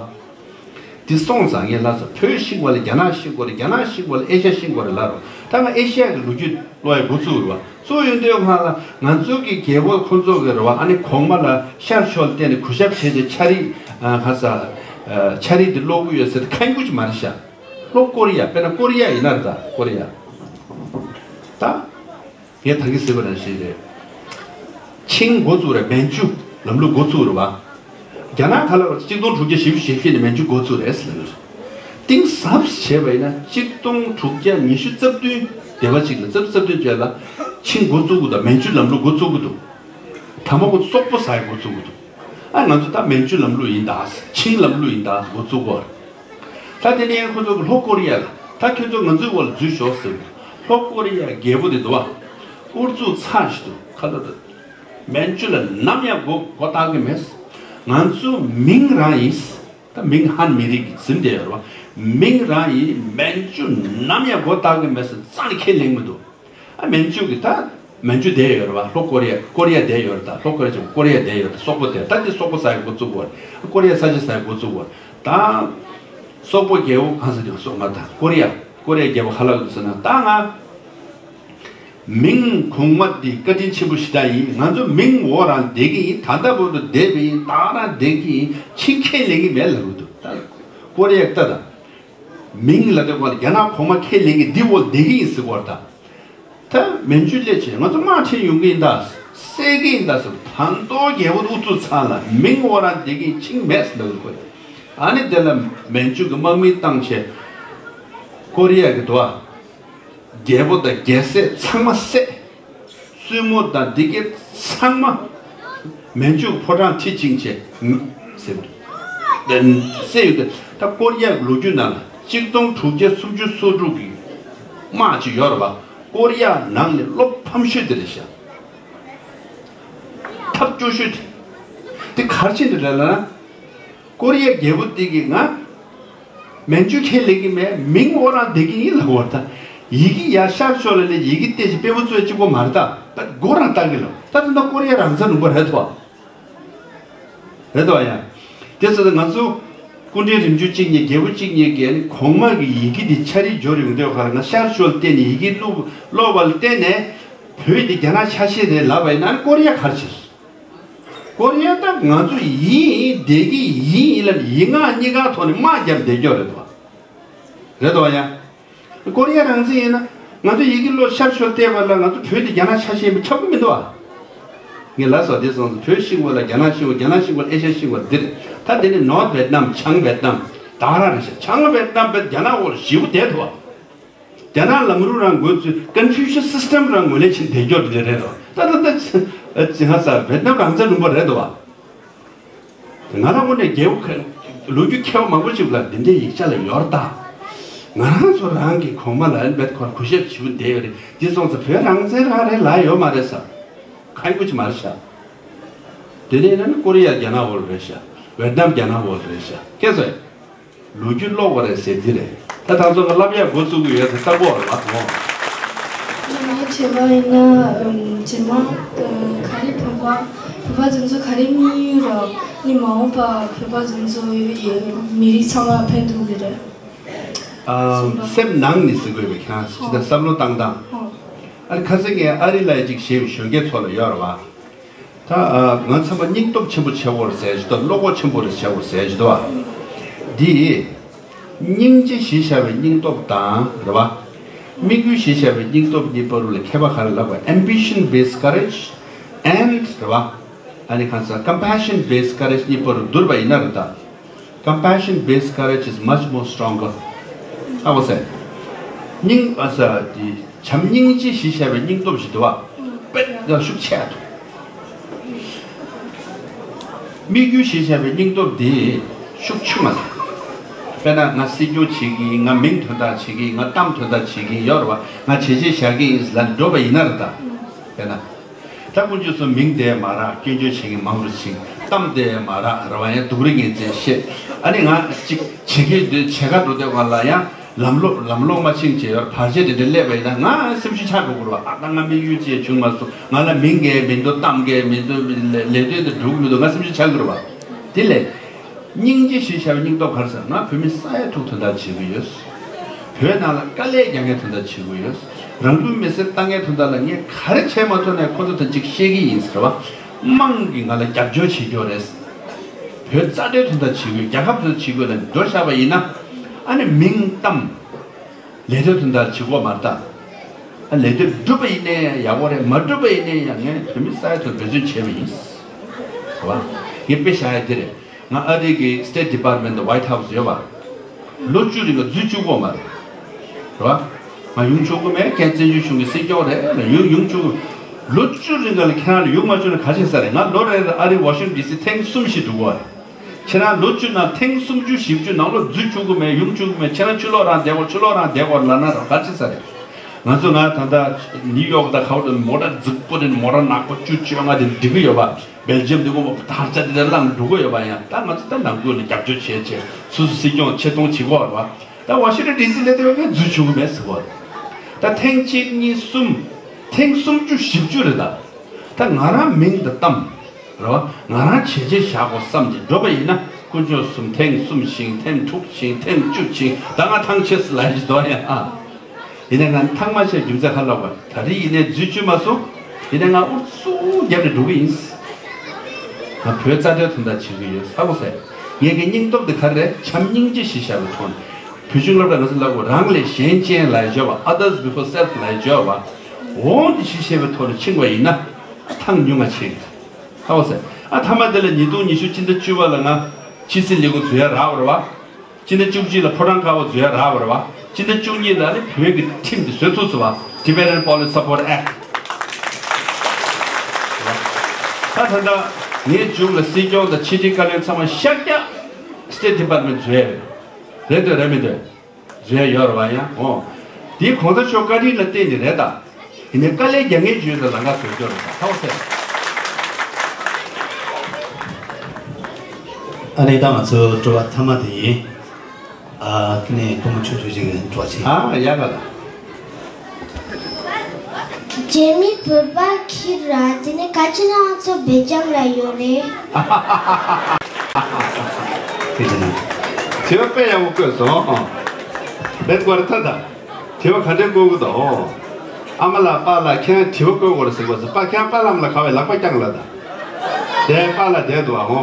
འདི་སོང་ཙང་ངས་ལབ་སོང་། བོད་ཤིང་བ་ལ་རྒྱ་ནག་ཤིང་དགོས་རེད། རྒྱ་ནག་ཤིང་བ་ལ་ཨེ་ཤ་ཤིང་དགོས་རེད་ལབ་རོགས། ད་ང་ཨེ་ཤ་ཡ་གི་ལོ་རྒྱུས་ཀློག་ཡ་འགོ་ཚུགས་རེད་བ། གཙོ་བོ་ཡོད་འདོད་ཁང་ལ་ང་ཚོ་གི་རྒྱལ་པོ་ཁོ་ཚོ་གི་རེད་བ། ཨ་ནི་གོང་མ་ལ་ཤར་ཕྱོགས་བལྟས་ནས་གུས་ཞབས་བྱས་ཏེ་ཕྱག་རིས་ཨ་ག་ས་ཨ་ཕྱག་རིས་འདི་ཀློག་གི་ཡོད་ཟེར་ཏེ་ཁ་ཡིན་པོ་ཅིག་མ་རེད་ཤག་ཀློག་ཀོ་རི་ཡ། དཔེར་ན་ཀོ་རི་ཡ་ཡིན་ན་རེད། ད་ཀོ་རི་ཡ། ད། ངས་ད་གིན་ཟེར་བ་ནང་བཞིན་རེད། ཆིང་འགོ་བཙུགས་རེད། མན་ཇུ་ལམ་ལུགས་འགོ་བཙུགས་རེད་བ། རྒྱ་ནག་ག་ལ་བར་གཅིག་སྟོང་དྲུག་བརྒྱ་བཞི་བཅུ་ཞེ་བཞི་ནས་མན་ཇུ་འགོ་བཙུགས་རེད་ཟེར་ལ། གཏིང་ཟབ་བྱས་པ་ཡིན་ན་གཅིག་སྟོང་དྲུག་བརྒྱ་ཉི་ཤུ་རྩ་བདུན། སྡེ་བ་གཅིག་ལ་རྩ་བདུན་རྩ་བདུན་བརྒྱད་ལ་ཆིང་འགོ་བཙུགས་གི་འདུག་མན་ཇུ་ལམ་ལུགས་འགོ་བཙུགས་གི་འདུག་དང་པོ་ཁོ་ཚོ་སོག་པོ་ཟ་ཡ་འགོ་བཙུགས་གི་འདུག་ཨ་ང་ཚོ་ད་མན་ཇུ་ལམ་ལུགས་ཡིན་ད། ཆིང་ལམ་ལུགས་ཡིན་ད་འགོ་བཙུགས་གོ། ད་དེ་ནས་ཁོ་ཚོ་གི་ལྷོ་ཀོ་རི་ཡ་ལ། ད་ཁྱོད་ཚོ་ང་ཚོའི་འོག་ལ་འཛུལ་ཤོག་ཟེར། ལྷོ་ཀོ་རི་ཡ་རྒྱལ་པོ་དེ་འདུག་བ། ཨུ་ཚུགས་ཚ་ཞིག་འདུག་ཁ་ལོ་དེ། མན་ཇུ་ལ་ནམ་ཡང་མགོ་མགོ་བཏགས་ཀྱི་མེད། ང་ཚོ་མིང་རང་ཡིན། ད་མིང་ཧན་མི་རིགས་ཀྱི་འཛིན་བསྡད་ཡོད་རེད་བ། མིང་རང་ཡིན། མན་ཇུ་ནམ་ཡང་མགོ་བཏགས་ཀྱི་མེད་ཟེར་རྩ་ནས་ཁས་ལེན་མི་འདུག་ཨ་མན་ཇུ་གི་ད་མན་ཇུ་བསྡད་ཡོད་རེད་བ། ལྷོ་ཀོ་རི་ཡ། ཀོ་རི་ཡ་བསྡད་ཡོད་རེད། ད་ལྷོ་ཀོ་རི་ཡ་ཅིག་ཀོ་རི་ཡ་བསྡད་ཡོད་རེད། སོག་པོ་བསྡད། ད་འདི་སོག་པོ་ཟ་ཡ་འགོ་བཙུགས་གོ། ཀོ་རི་ཡ་ས་ཆ་ཟ་ཡ་འགོ་བཙུགས་གོ། ད་སོག་པོ་རྒྱལ་པོ་གང་ཟེར་དེ་སོག་མ་ད་ཀོ་རི་ཡ། ཀོ་རི་ཡ་རྒྱལ་པོ་ཧ་ལ་གི་ཟེར་ན་ད་ང་མིང་གོང་མ་འདི་བཀའ་དྲིན་ཆེན་པོ་ཞེ་དྲག་ཡིན། ང་ཚོ་མིང་འོག་རང་བསྡད་ཀྱི་ཡིན། ད་ལྟ་བར་དུ་བསྡད་པ་ཡིན། ད་རང་བསྡད་ཀྱི་ཡིན། ཆིང་ཁས་ལེན་གྱི་མེད་ལབ་གི་འདུག་ད་ཀོ་རི་ཡ་ལྟ་དང་། མིང་ལ་དེ་བ་རྒྱ་ནག་གོང་མ་ཁས་ལེན་གྱི་འདི་འོག་བསྡད་ཀྱི་ཡིན་ཟེར་གོ་ར་ད། ད་མན་ཇུ་སླེབས་བྱས་ང་ཚོ་དམག་ཁྲིད་ཡོང་གི་ཡིན་ད། བསད་ཀྱི་ཡིན་ད་ཟེར། ད་མདོ་རྒྱལ་པོ་ཨུ་ཚུགས་ཚ་ལ་མིང་འོག་རང་བསྡད་ཀྱི་ཡིན། ཆིང་མེད་ཟེར་ལབ་གོ་ར། ཨ་ནི་དེ་ལ་མན་ཇུ་གི་དམག་མི་བཏང་བྱས་ཀོ་རི་ཡ་གི་འདུག་བ། རྒྱལ་པོ་དང་རྒྱལ་སྲས་ཚང་མ་བསད། བཙུན་མོ་དང་འདི་གའི་ཚང་མ་མན་ཇུ་ཕོ་བྲང་ཁྲི་བཅིངས་བྱས་ཟེར། བསད་ཡོད་དེ། ད་ཀོ་རི་ཡའི་ལོ་རྒྱུས་ནང་ལ་གཅིག་སྟོང་དྲུག་བརྒྱ་སུམ་ཅུ་སོ་དྲུག་གི་དམག་ཅིག་ཡོད་རེད་བ། ཀོ་རི་ཡ་ནང་ནས་བློ་ཕམ་ཤོས་དེ་རེད་ཤག་ཐབས་སྐྱོ་ཤོས་དེ། དེ་ག་རེ་བྱས་ནས་རེད་ལབ་ན། ཀོ་རི་ཡ་རྒྱལ་པོ་དེ་གིས་ང་མན་ཇུ་ཁས་ལེན་གྱི་མེད། མིང་འོག་རང་བསྡད་ཀྱི་ཡིན་ལབ་པ་རེད་ད། ཡི་གེ་ཡར་ཤར་ཕྱོགས་ལ་སླེབས། ཡི་གེ་བལྟས་ཤིང་དཔེ་མོ་བཙུགས་གཅིག་པོ་མ་རེད་ད། ད་མགོ་རང་བཏགས་ཀྱི་ལབ། ད་དེ་འདྲ་ཀོ་རི་ཡ་རང་བཙན་ལུང་པ་རེད་དོ། རེད་དོ་ཡ། དེ་ཚོ་ད་ང་ཚོ་སྐུ་ཕྲེང་རིམ་བྱོན་གཅིག་གཉིས་རྒྱལ་པོ་གཅིག་གཉིས་ཀྱིས་གོང་མ་གི་ཡི་གེ་འདི་ཕྱག་རིས་འབྱོར་ཡོང་དུས་ཁར་ང་ཤར་ཕྱོགས་ལ་བལྟས་ནས་ཡི་གེ་ཀློག་ཀློག་པ་ལ་བརྟེན་ནས་བོད་འདི་རྒྱ་ནག་ཆ་ཤས་རེད་ལབ་པ་ཡིན་ན་ཀོ་རི་ཡ་ག་རེ་བྱེད། ཀོ་རི་ཡ་ད་ང་ཚོ་ཡིན་བསྡད་ཀྱི་ཡིན་ཡིན་ལབ་ནས་ཡིག་ངག་གཉིས་ཀ་ཐོག་ནས་དམག་བརྒྱབ་བསྡད་རྒྱུ་རེད་དོ། རེད་དོ་ཡ། ཀོ་རི་ཡ་རང་བཙན་ཡིན་ན་ང་ཚོ་ཡི་གེ་ཀློག་ཤར་ཕྱོགས་བལྟས་པ་ལ་ང་ཚོ་བོད་དེ་རྒྱ་ནག་ཆ་ཤས་ཡིན་པ་ཁྱབ་ཀྱི་མི་འདུག་ཨ། ངས་ལབ་སོང་། དེ་སོང་ཙང་བོད་ཤིང་བ་ལ་རྒྱ་ནག་ཤིང་བ། རྒྱ་ནག་ཤིང་བ་ལ་ཨེ་ཤ་ཤིང་བ་འདིར། ད་དེ་ནི་North Vietnam། བྱང་ཝེད་ནམ། ད་རང་རེད་ཤག་བྱང་ཝེད་ནམ་བས་རྒྱ་ནག་འོག་ལ་ཞེ་པོ་བསྡད་འདུག་ཨ། རྒྱ་ནག་ལམ་ལུགས་རང་འགོ་བཙུགས། Confucian system རང་ངོས་ལེན་བྱེད་བསྡད་རྒྱུ་དེ་རེད་དོ། ད་ད་ད་ཅི་ང་ས་ཝེད་ནམ་རང་བཙན་ལུང་པ་རེད་དོ། ང་རང་ངོས་ནས་རྒྱལ་པོ་ཁ་ལོ་རྒྱུས་མཁས་པ་མང་པོ་ཞིག་ལ་འདི་འདྲའི་ཡིག་ཆ་ལ་ཡོད་རེད་ད། ང་རང་ཚོ་རང་གི་གོང་མ་ལ་ཨན་བེད་ཁོར་གུས་ཞབས་ཞེ་པོ་བསྡད་ཡོད་རེད། འདི་སོང་ཙང་བོད་རང་བཙན་རང་རེད་ལབ་ཡོད་མ་རེད་ས། ཁ་ཡིན་པོ་ཅིག་མ་རེད་ཤག་དེ་ནས་ཡིན་ན་ནི་ཀོ་རི་ཡ་རྒྱ་ནག་འོག་ལ་རེད་ཤག་ཝེད་ནམ་རྒྱ་ནག་འོག་ལ་རེད་ཤག་མཁྱེན་སོང་། ལོ་རྒྱུས་ཀློག་པ་རེད་ཟེར་འདི་རེད། ད་ད་ཚོ་ང་བསླབ་ཡག་འགོ་བཙུགས་ཀྱི་ཡོད་ཟེར་ལྟ་བུ་རེད་བ། ངའི་དྲི་བ་ཡིན་ན། ཨམ། རྗེས་མ་ཨ་ག་རེ་བོད་པ་བོད་པ་ཚོ་ག་རེ་དམིགས་ཡུལ་ར། ནི་མ་འོངས་པ་བོད་པ་ཚོ་ཚོ་ཡི་མི་རིགས་ཚང་མ་ཕན་ཐོགས་ཀྱི་རེད། ཨམ། སེམས་ནང་ནས་ཟེར་དགོས་པའི་ཁྱེད་རང་ཅི་ལྟར་བསམ་བློ་བཏང་སྟངས། ཨ་ནི་ཁ་སང་ངས་ཨ་རི་ལ་ཅིག་ཞེས་གཞོན་སྐྱེས་ཚོ་ལ་ཡོད་རེད་བ། ད་ཨ་ང་ཚང་མ་སྙིང་སྟོབས་ཆེན་པོ་བྱེད་དགོས་རེད་ཟེར་གྱི་འདུག་བློ་ཁོག་ཆེན་པོ་རེད་བྱེད་དགོས་རེད་ཟེར་གྱི་འདུག་བ། འདི་སྙིང་རྗེ་ཞེས་བྱ་བའི་སྙིང་སྟོབས་དང་རེད་བ། དམིགས་ཡུལ་ཞེས་བྱ་བའི་སྙིང་སྟོབས་གཉིས་བར་ལ་ཁྱད་པར་ག་རེ་ལབ་པ། Ambition based courage and རེད་བ། ཨ་ནི་གང་ཟག་compassion based courage གཉིས་བར་བསྡུར་བ་ཡིན་ན་རེད་ད། Compassion based courage is much more stronger. ཨ་འོ་ཟེར། སྙིང་ཨ་ཟེར་དེ། བྱམས་སྙིང་རྗེ་ཞེས་བྱ་བའི་སྙིང་སྟོབས་ཤིག་འདུག་བ། དཔེ་ཡག་ཤུགས་ཆེ་འདུག་དམིགས་ཡུལ་ཞེས་བྱ་བའི་སྙིང་སྟོབས་དེ་ཤུགས་ཆུང་བ་རེད། དཔེར་ན་ང་སྲིད་སྐྱོང་བྱེད་ཀྱི་ཡིན། ང་མིང་དོན་དག་བྱེད་ཀྱི་ཡིན། ང་གཏམ་དོན་དག་བྱེད་ཀྱི་ཡིན་ཡོད་རེད་བ། ང་བྱས་རྗེས་བཞག་གི་ཡིན་ལབ་འགྲོ་བ་ཡིན་ན་རེད་ད། དཔེར་ན། ད་ཀུན་སྤྱོད་ཚོ་མིང་དེ་མ་རག་སྐྱོན་བརྗོད་བྱེད་མཁན་མང་རུ་ཕྱིན། གཏམ་དེ་མ་རག་ར་བ་ཡང་སྡུག་རུས་ངན་ཚད་བཤད། ཨ་ནི་ང་གཅིག་བྱེད་ཀྱི་འདུག་བྱེད་ག་འགྲོ་དུས་སྒང་ལ་ཡང་ལམ་ལོག་ལམ་ལོག་མ་ཕྱིན་བྱས་བར་བར་ཆད་དེ་འདྲ་སླེབས་པ་ཡིན་ན་ང་སེམས་ཤུགས་ཆག་འགྲོ་གི་རེད་བ། ཨ་ད་ང་དམིགས་ཡུལ་ཅིག་བྱུང་མ་སོང་། ང་ལ་མིང་གས་མི་འདུག་གཏམ་གས་མི་འདུག་ལས་ལས་དོན་དེ་འགྲུབ་མི་འདུག་ང་སེམས་ཤུགས་ཆག་གི་རེད་བ། དེ་ལས། སྙིང་རྗེ་ཞེས་བྱ་བའི་སྙིང་སྟོབས་ག་རེ་ཟེར་ན། ང་བོད་མི་ས་ཡ་དྲུག་དོན་དག་བྱེད་ཀྱི་ཡོད། བོད་ནང་ལ་དཀའ་ལས་རྒྱག་མཁན་དོན་དག་བྱེད་ཀྱི་ཡོད། རང་ལུས་མེ་སྲེག་བཏང་མཁན་དོན་དག་ལ་ངས་ག་རེ་བྱས་མ་ཐུབ་ནའི་ཁོ་ཚོ་དང་གཅིག་བཤད་ཀྱི་ཡིན་ཟེར་བ། དམངས་ཀྱིས་ང་ལ་རྒྱབ་སྐྱོར་བྱེད་རྒྱུ་རེད། བོད་རྩ་དོན་དོན་དག་བྱེད་ཀྱི་ཡོད། རྒྱལ་ཁབ་དོན་དག་བྱེད་ཀྱི་ཡོད་ལ་འགྲོ་བཞག་པ་ཡིན་ན། ཨ་ནི་མིང་གཏམ། ལས་དོན་དོན་དག་བྱེད་དགོས་མ་རེད་ད། ཨ་ལས་དོན་འགྲུབ་པ་ཡིན་ནའི་ཡག་པོ་རེད། མ་འགྲུབ་པ་ཡིན་ནའི་ཡང་ངས་བོད་མི་ས་ཡ་དྲུག་འབད་བརྩོན་བྱས་པ་ཡིན། རེད་བ། ངས་དཔེ་བཞག་ཡ་འདི་རེད། ང་ཨ་རི་གི་State Department White House ཡོད་པ། ལོ་བཅུ་རིང་ག་འཛུལ་བཅུག་གོ་མ་རེད། རེད་བ། ང་ཡོང་བཅུག་གི་མེད། ཁྱེད་བཙན་བྱོལ་གཞུང་གི་སྲིད་སྐྱོང་རེད་ལ་ཡོང་ཡོང་བཅུག་གི། ལོ་བཅུ་རིང་ག་ལ་ཁྱེད་རང་ལ་ཡོང་མ་བཅུག་ན་ག་བྱེད་ས་རེད། ང་ལོ་རེ་རེ་ཨ་རི་Washington D C ཐེངས་གསུམ་བཞི་འགྲོ་གི་རེད། ཁྱེད་རང་ལོ་བཅུ་ནང་ཐེངས་སུམ་ཅུ་བཞི་བཅུ་ནང་ལོགས་འཛུལ་བཅུག་གི་མེད། ཡོང་བཅུག་གི་མེད། ཁྱེད་རང་ཕྱི་ལོགས་རང་བསྡད་དགོས། ཕྱི་ལོགས་རང་བསྡད་དགོས་ལབ་ན་རང་ག་བྱེད་ས་རེད། ང་ཚོ་ང་ད་ལྟ་ནིའུ་ཡོག་དང་ག་བ་དང་མོ་ཊ་རྫིག་པོ་དེ་མོ་ཊ་ནག་པོ་བཅུ་བཅོ་ལྔ་དེ་འགྲིག་གི་ཡོད་པ། སྦེལ་ཇམ་དེ་ཀོ་མོ་དར་ཆ་དེ་འདྲ་བླངས་འགྲོ་གི་ཡོད་པ། ཡང་ད་ང་ཚོ་ད་ནང་ཁུལ་ནས་རྒྱབ་སྐྱོར་བྱས་བྱས་སོ་སོ་སྲིད་སྐྱོང་ཆེ་མཐོང་བྱེད་དགོས་རེད་བ། ད་Washington D C སླེབས་དུས་ངས་འཛུལ་བཅུག་གི་མེད་ཟེར་གོ། ད་ཐེངས་གཅིག་གཉིས་གསུམ། ཐེངས་སུམ་ཅུ་བཞི་བཅུ་རེད་ད། ད་ང་རང་མིང་དང་གཏམ། རེད་བ། ང་རང་བྱས་རྗེས་བཞག་དགོས་བསམ་སྟེ་འགྲོ་བ་ཡིན་ན། དཀོན་མཆོག་གསུམ་ཐེངས་གསུམ་བཞེངས། ཐེངས་དྲུག་བཞེངས། ཐེངས་བཅུ་བཞེངས། ད་ང་ཐང་ཆད་སོང་ལབ་ཀྱི་འདུག་ཡ། ཡིན་ན་ང་ཐང་མ་ཆད་རྒྱུ་མཚན་ག་རེ་ལབ་དགོས། ད་རེས་ཡིན་ནའི་འཛུལ་བཅུག་མ་སོང་། ཡིན་ན་ང་ཨུ་ཚུགས་བརྒྱབ་ནས་འགྲོ་གི་ཡིན། ང་བོད་རྩ་དོན་དོན་དག་བྱེད་ཀྱི་ཡོད། ཧ་གོ་སོང་། ངེད་ཀྱི་སྙིང་སྟོབས་འདི་ག་རེ་རེད། བྱམས་སྙིང་རྗེ་ཞེས་བྱ་བའི་ཐོག་ནས། བོད་ཆུང་སློབ་གྲྭ་ང་ཚོ་ལབ་དགོས། རང་ལས་གཞན་ཅན་ལབ་ཡ་ཅིག་ཡོད་པ། Others before self ལབ་ཡ་ཅིག་ཡོད་པ། འོ་འདི་ཞིག་ཤེས་པའི་ཐོག་ནས་ཕྱིན་པ་ཡིན་ན། ཐང་ཉུང་ང་ཆེ་གི། ཧ་གོ་སོང་། ཨ་མཐའ་མ་དེ་ལ་ཉིས་སྟོང་ཉི་ཤུ་སྤྱི་ཟླ་བཅུ་པ་ལ་ང་ཕྱི་སྲིད་ལས་ཁུངས་འཛུལ་ཡ་རག་པ་རེད་བ། སྤྱི་ཟླ་བཅུ་གཅིག་ལ་ཕོ་བྲང་དཀར་པོ་འཛུལ་ཡ་རག་པ་རེད་བ། སྤྱི་ཟླ་བཅུ་གཉིས་ལ་ནི་བོད་ཀྱི་ཁྲིམས་དེ་བཟོས་ཐུབ་སོང་བ། Tibetan Police Support Act། ད་ད་ལྟ་ངའི་མཇུག་ལ་སྲིད་སྐྱོང་དང་ཕྱི་དྲིལ་བཀའ་བློན་ཚང་མ་ཤར་རྒྱག་State Department འཛུལ་ཡ་རེད། རེད་འདོད་རེད་མི་འདོད། རེད་ཡོད་རེད་བ་ཡ། འོ། འདི་གོང་ས་མཆོག་བཀའ་དྲིན་ལ་བརྟེན་ནས་རེད་ད། ཡིན་ནའི་དཀའ་ལས་རྒྱག་མཁན་བརྗོད་དང་ལམ་ཁ་བཟོ་སྐྱོར་རེད་ད། ཧ་གོ་སོང་། ཨ་ནི་ད་ང་ཚོའི་དྲི་བ་མཐའ་མ་དེ་ཡིན། ཨ་ནི་བུ་མོ་ཆུང་ཆུང་ཞིག་གིས་དྲི་བ་བྱེད། ཨ་ཡག་ག་ལ། རྒྱ་མི་བོད་པ་ཁྱེར་ར་དེ་ནས་ག་ཅི་ན་ང་ཚོ་སྦེལ་ཇམ་ལ་ཡོད་རེད། དེ་ན། དྲི་བ་དཔེ་ཡག་པོ་བཀོད་སོང་། དཔེ་སྐོར་ཐ་ད། དྲི་བ་ག་འདྲས་བཀོད་གི་འདུག་ཨ་མ་ལགས་པཱ་ལགས་ཁྱེད་རང་དྲི་བ་བཀོད་དགོས་རེད་ཟེར་གོ་ཟེར། པཱ་ཁྱེད་རང་པཱ་ལགས་ལ་ག་བའི་ལག་པ་བརྐྱངས་ལ་ད། དེ་པཱ་ལགས་བསྡད་འདུག་ཨ་ཧོ།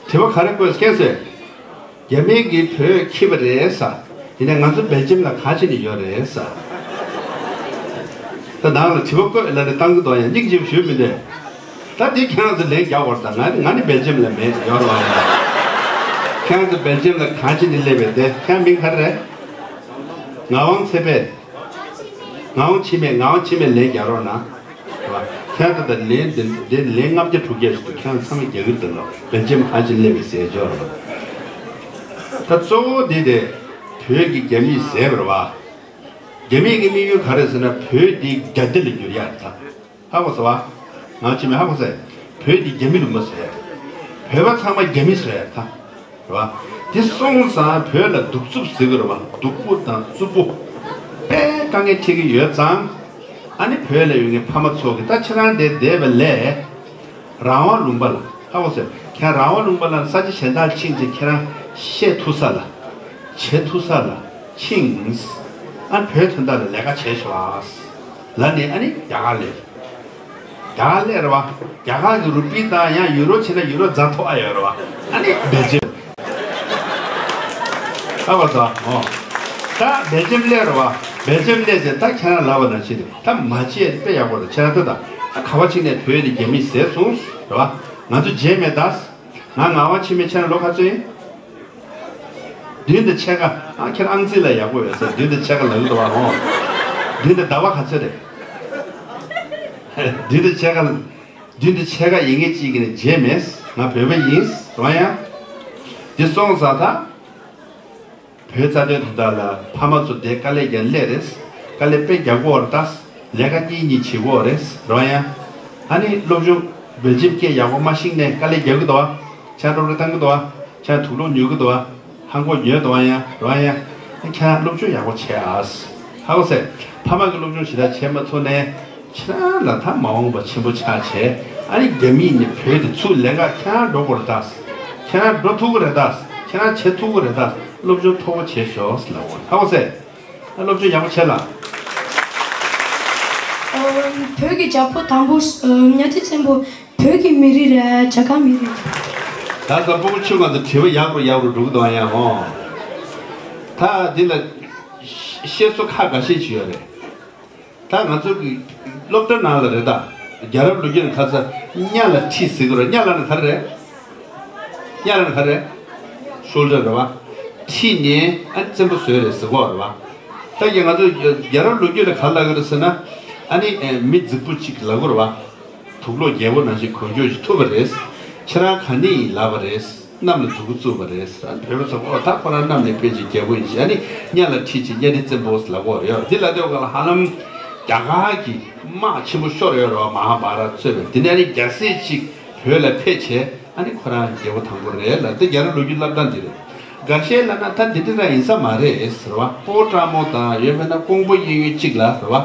དྲི་བ་ག་རེ་བཀོད་ཟེར་ཁྱེད་ཟེར། རྒྱ་མི་གིས་བོད་ཁྱིམ་པ་རེད་ས། ཡིན་ནའི་ང་ཚོ་སྦེལ་ཇམ་ལ་ག་བྱེད་ནས་ཡོད་རེད་ས། ད་ནང་ལ་དྲི་བ་བཀོད་ལ་ནི་བཏང་གི་འདུག་ཡང་སྙིང་རྗེ་པོ་ཞུ་མི་འདོད། ད་འདི་ཁྱེད་རང་ཚོ་ལན་རྒྱག་དགོས་རེད་ད། ང་ང་ནི་སྦེལ་ཇམ་ལ་མེད་ཡོད་རེད་བ། ཡིན་ད། ཁྱེད་རང་ཚོ་སྦེལ་ཇམ་ལ་ག་བྱེད་ནས་སླེབས་པས་དེ། ཁྱེད་མིང་ག་རེ་རེད། ངག་དབང་ཚེ་འཕེལ། ངག་དབང་འཆི་མེད། ངག་དབང་འཆི་མེད་ལན་རྒྱག་རོགས་གནང་། རེད་བ། ཁྱེད་ད་ལྟ་ལན་འདི་འདི་ལན་ལྔ་བརྒྱ་དྲུག་བརྒྱ་ཞིག་འདུག་ཁྱེད་ཚང་མས་རྒྱག་གི་འདུག་ལོ། སྦེལ་ཇམ་གང་ཅི་སླེབས་པའི་ཟས་འཇོག་རེད་བ། ད་གཙོ་བོ་འདི་དེ་བོད་ཀྱི་རྒྱ་མིས་བཟས་པ་རེད་བ། རྒྱ་མིའི་གི་དམིགས་ཡུལ་ག་རེ་ཟེར་ན། བོད་འདི་རྒྱ་སྡེ་ལ་བསྒྱུར་ཡག་རེད་ད། ཧ་གོ་སོང་བ། ང་ཕྱི་མ་ཧ་གོ་སོང་། བོད་འདི་རྒྱ་མི་ལུང་པ་བཟོས་ཡག་བོད་པ་ཚང་མ་རྒྱ་མི་བཟོས་ཡག་རེད་ད། རེད་བ། དེ་སོང་ཙང་བོད་ལ་གདུག་རྩུབ་ཟེར་གི་རེད་བ། གདུག་པོ་དང་རྩུབ་པོ། དཔེ་དཀའ་ངལ་འཕྲད་ཀྱི་ཡོད་ཙང་། ཨ་ནི་བོད་ལ་ཡོད་མཁན་ཕ་མ་ཚོ་གིས་ད་ཁྱེད་རང་འདིར་བསྡད་པ་ལས། རང་དབང་ལུང་པ་ལ། ཧ་གོ་སོང་། ཁྱེད་རང་དབང་ལུང་པ་ལ་ས་ཆ་གཞན་དག་ཕྱིན་ཅིག་ཁྱེད་རང་བཤད་ཐུབ་ས་ལ། བྱེད་ཐུབ་ས་ལ་ཕྱིན། ཨ་ནི་བོད་དོན་དག་ལ་ལས་ཀ་བྱས་ཤོག་ཨ། ལ་ནི་ཨ་ནི་རྒྱ་གར་སླེབས། རྒྱ་གར་སླེབས་རེད་བ། རྒྱ་གར་གྱི་རུ་པི་དང་ཡང་ཡུ་རོ་ཕྱིན་ན་ཡུ་རོ་རྫ་མཐོ་ཨ་ཡོད་རེད་བ། ཨ་ནི་སྦེལ་ཇམ། ཨ་བ་ད་ཨོ། ད་སྦེལ་ཇམ་སླེབས་རེད་བ། སྦེལ་ཇམ་སླེབས་ཚེ་ད་ཁྱེད་རང་ལབ་པ་ནང་བཞིན་རེད། ད་མ་བརྗེད་དཔེ་ཡག་པོ་རེད། ཁྱེད་རང་ད་ད་ཨ་ག་བ་ཕྱིན་ནས་བོད་ནི་རྒྱ་མིས་བཟས་སོང་རེད་བ། ང་ཚོ་བརྗེད་མེད་ད། ང་ངག་དབང་འཆི་མེད་ཁྱེད་རང་ལོ་ག་ཚོད་ཡིན། བདུན་དང་ཕྱེད་ཀ། ཨ་ཁྱེད་རང་ཨང་རྩིས་ལ་ཡག་པོ་ཡོད་ས། བདུན་དང་ཕྱེད་ཀ་ལབ་ཀྱི་འདུག་བ་ཧོ། བདུན་དང་ཟླ་བ་ག་ཚོད་རེད། བདུན་དང་ཕྱེད་ཀ། བདུན་དང་ཕྱེད་ཀ་ཡིན་མཁན་གཅིག་གིས་ནི་བརྗེད་མེད། ང་བོད་པ་ཡིན་རེད་བ། ཡང་འདི་སོང་ཙང་ད་བོད་རྩ་དོན་དོན་དག་ལ་ཕ་མ་ཚོ་དེ་དཀའ་ལས་རྒྱག་སླེབས་རེད། དཀའ་ལས་དཔེ་རྒྱག་གི་ཡོད་རེད་ད། ལས་ཀ་གཉིས་གཉིས་བྱེད་ཀྱི་ཡོད་རེད་རེད་བ། ཡང་ཨ་ནི་སློབ་སྦྱོང་ སྦེལ་ཇམ་སྐད་ཡག་པོ་མ་ཤེས་ནས་དཀའ་ལས་རྒྱག་གི་འདུག་བ། ཁྱེད་རང་སློབ་གྲྭ་བཏང་གི་འདུག་བ། ཁྱེད་རང་དུག་སློག་ཉོ་གི་འདུག་བ། ཧང་གོ་ཉོས་འདུག་བ་ཡ། རེད་བ་ཡ། ཁྱེད་རང་སློབ་སྦྱོང་ཡག་པོ་བྱས་ཨ། ཧ་གོ་སེ། ཕ་མ་གི་སློབ་སྦྱོང་ཞེ་དྲག་བྱས་མ་ཐུབ་ནས། ཁྱེད་རང་ལ་ད་མ་འོངས་པ་ཆེན་པོ་ཆགས་བྱས། ཨ་ནི་རྒྱ་མིས་ནི་བོད་དེ་ཚུར་ལེན་ག་ཁྱེད་རང་འགྲོ་དགོས་རེད་ད། ཁྱེད་རང་འགྲོ་ཐུབ་ཀྱི་རེད་ད། ཁྱེད་རང་བྱེད་ཐུབ་ཀྱི་རེད་ད། སློབ་སྦྱོང་མཐོ་པོ་བྱས་ཤོག་ཟེར་ལབ་དགོས་རེད། ཧ་གོ་སེ། ཨ་སློབ་སྦྱོང་ཡག་པོ་བྱས་ལ། ཨོ། བོད་ཀྱི་རྒྱལ་པོ་དང་པོ་ཨ་གཉའ་ཁྲི་བཙན་པོ་བོད་ཀྱི་མི་རིགས་རེད། རྒྱ་གར་མི་རིགས། ད་ས་སྤོ་བོ་ཆུ་ང་ཚོ་དྲི་བ་ཡག་རུ་ཡག་རུ་འགྲོ་གི་འདུག་ཨ་ཡ་ཧོ། ད་འདི་ལ་བཤད་སྲོལ་ཁག་འགའ་ཤས་ཅིག་ཡོད་རེད། ད་ང་ཚོ་གི་སློབ་གྲྭ་ནང་ལ་རེད་ད། རྒྱལ་རབས་ལོ་རྒྱུས་ནས་ཁ་ཚ་གཉའ་ལ་ཁྲི་ཟེར་གི་རེད། གཉའ་ལ་ནི་ག་རེ་རེད། གཉའ་ལ་ནི་ག་རེ་རེད། ཤོལ་ཌར་རེད་བ། ཁྲི་ནས་ཨ་ནི་བཙན་པོ་བཟོས་རེད་ཟེར་གོ་རེད་བ། ད་ཀྱི་ང་ཚོ་རྒྱལ་རབས་ལོ་རྒྱུས་ལ་ག་རེ་ལབ་གི་རེད་ཟེར་ན། ཨ་ནི་མི་རྫིག་པོ་གཅིག་ལབ་གི་རེད་བ། དུག་སློག་རྒྱལ་པོ་ནང་བཞིན་གོན་རྒྱུ་ཞིག་ཐུབ་པ་རེད། ཁྱེད་རང་ག་ནས་ཡིན་ལབ་པ་རེད། གནམ་ལ་མཛུ་གུ་བཙུགས་པ་རེད་ཟེར། བོད་པ་ཚོ་ཨོ་ད་ཁོ་རང་གནམ་ནས་ཕེབས་ཀྱི་རྒྱལ་པོ་ཡིན་ཞེས། ཨ་ནི་གཉའ་ལ་ཁྲི་ཆེ་གཉའ་ཁྲི་བཙན་པོ་ཟེར་ལབ་གོ་རེད། ཡོད་འདི་ལ་ལྟོས་ག་ལ་ཧ་ལམ་རྒྱ་གར་གྱི་དམག་ཆེན་པོ་ཤོར་ཡོད་རེད་བ། མ་ཧཱ་བྷ་ར་རྩོད་པའི་དེ་ནས་ཨ་ནི་རྒྱལ་སྲས་གཅིག་བོད་ལ་ཕེབས་བྱས། ཨ་ནི་ཁོ་རང་རྒྱལ་པོ་དང་པོ་རེད་ལ། འདི་རྒྱལ་རབས་ལོ་རྒྱུས་སློབ་གྲྭ་འདི་རེད། འགའ་ཤས་ལབ་ན་ད་འདི་འདྲ་རང་ཡིན་ས་མ་རེད་ཟེར་བ། སྤོ་བོ་སྤྲང་མོ་དང་ཡོད་མེད་ན་ཀོང་པོ་གཡས་གཡོན་གཅིག་ལ་རེད་བ།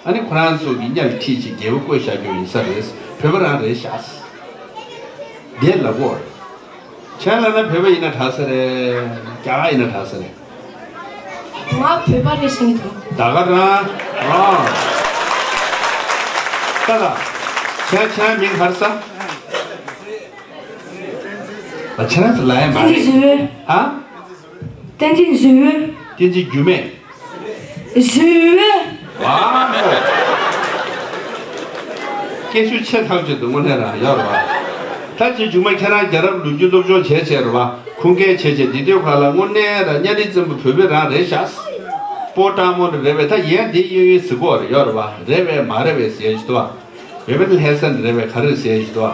ཨ་ནི་ཁོ་རང་ཚོ་གི་གཉའ་ལ་ཁྲི་ཆེ་རྒྱལ་པོ་བསྐོས་བཞག་རྒྱུ་ཡིན་ས་རེད། བོད་པ་རང་རེད་ཤག་ཟེར། དེ་ལབ་གོ་རེད། ཁྱེད་ལབ་ན་བོད་པ་ཡིན་ན་དྲག་ས་རེད། རྒྱ་གར་ཡིན་ན་དྲག་ས་རེད། ང་བོད་པ་རེད་ཟེར་གྱི་འདུག་ད་ག་རང་། ཨ། ད་ལ། ཁྱེད་ཁྱེད་མིང་ག་རེ་ཟེར། ཨ་ཁྱེད་རང་ཚོ་ལ་ཡ་མ་བསྟན་འཛིན་རེད། བཟོད་པ། ཨ། བསྟན་འཛིན་བཟོད་པ། བསྟན་འཛིན་འགྱུར་མེད། བཟོད་པ། ཝ་མོ། སྐད་ཤུགས་ཆེ་ཐག་ཆོད་འདུག་དངོས་གནས་རང་ཡོད་རེད་བ། ད་ཅི་མཇུག་མ་ཁྱེད་རང་རྒྱལ་རབས་ལོ་རྒྱུས་སློབ་སྦྱོང་བྱས་བྱས་རེད་བ། ཁུངས་སྐྱེལ་བྱས་བྱས་འདི་དུས་ཁ་ལ་དངོས་གནས་རང་གཉའ་ཁྲི་བཙན་པོ་བོད་པའི་རང་རེད་ཤག་སྤོ་བོ་སྤྲང་མོ་ནི་རེད་པས། ད་ཡན་འདི་གཡས་གཡོན་ཟེར་གོ་རེད་ཡོད་རེད་བ། རེད་པས་མ་རེད་པས་ཟེར་ཡ་ཞིག་འདུག་བ། བོད་པ་ནི་ལྷ་ས་ནས་རེད་པས་ག་རེ་ཟེར་ཡ་ཞིག་འདུག་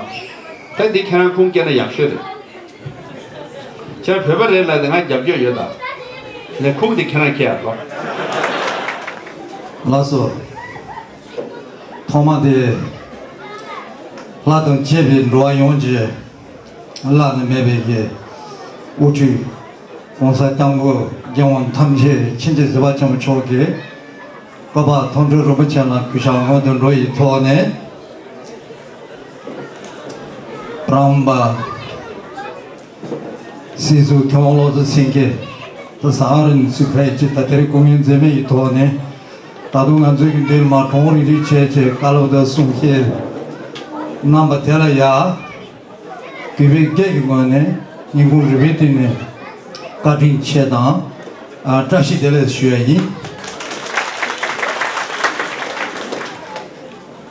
བ། ད་འདི་ཁྱེད་རང་ཁུངས་སྐྱེལ་ན་ཡག་ཤོས་རེད། ཁྱེད་བོད་པ་རེད་ལབ་ནས་ང་རྒྱབ་སྐྱོར་ཡོད་ད། ནས་ཁུངས་འདི་ཁྱེད་རང་ཁྱེར་ཡག་གོ། ལགས་སོ། ཐོག་མ་དེ་ལྷ་དང་བཅས་པའི་འགྲོ་བ་ཡོངས་ཀྱི་བླ་ན་མེད་པའི་གི་དབུ་ཁྲིད་༸གོང་ས་༸སྐྱབས་མགོན་རྒྱལ་དབང་ཐམས་ཅད་མཁྱེན་ཅིང་གཟིགས་པ་ཆེན་པོ་མཆོག་གི་བཀའ་དབང་མཐོང་གྲོལ་རིན་པོ་ཆེ་ལ་གུས་ཕྱག་སྔོན་དུ་འགྲོ་ཡི་ཐོག་ནས། བཀྲམ་པ། སྲིད་ཟུར་མཁས་དབང་བློ་བཟང་སེང་གེ་ད་ཟ་ཧ་རིན་སུ་ཕེ་ཅི་ད་དེ་རིང་སྐུ་ངལ་འཛེམས་མེད་ཀྱི་ཐོག་ནས། ད་དུང་ང་ཚོའི་གི་འདིར་མ་གྲོངས་རིག་རིག་བྱས་བྱས་བཀའ་སློབ་དང་གསུང་བཤད་གནང་པ་དེ་ལ་ཡ། གུས་པས་སྒེར་གྱི་ངོས་ནས་སྙིང་ཁུང་རུས་པའི་གཏིང་ནས་བཀའ་དྲིན་ཆེ་དང་། ཨ་བཀྲ་ཤིས་བདེ་ལེགས་ཞུ་ཡ་ཡིན།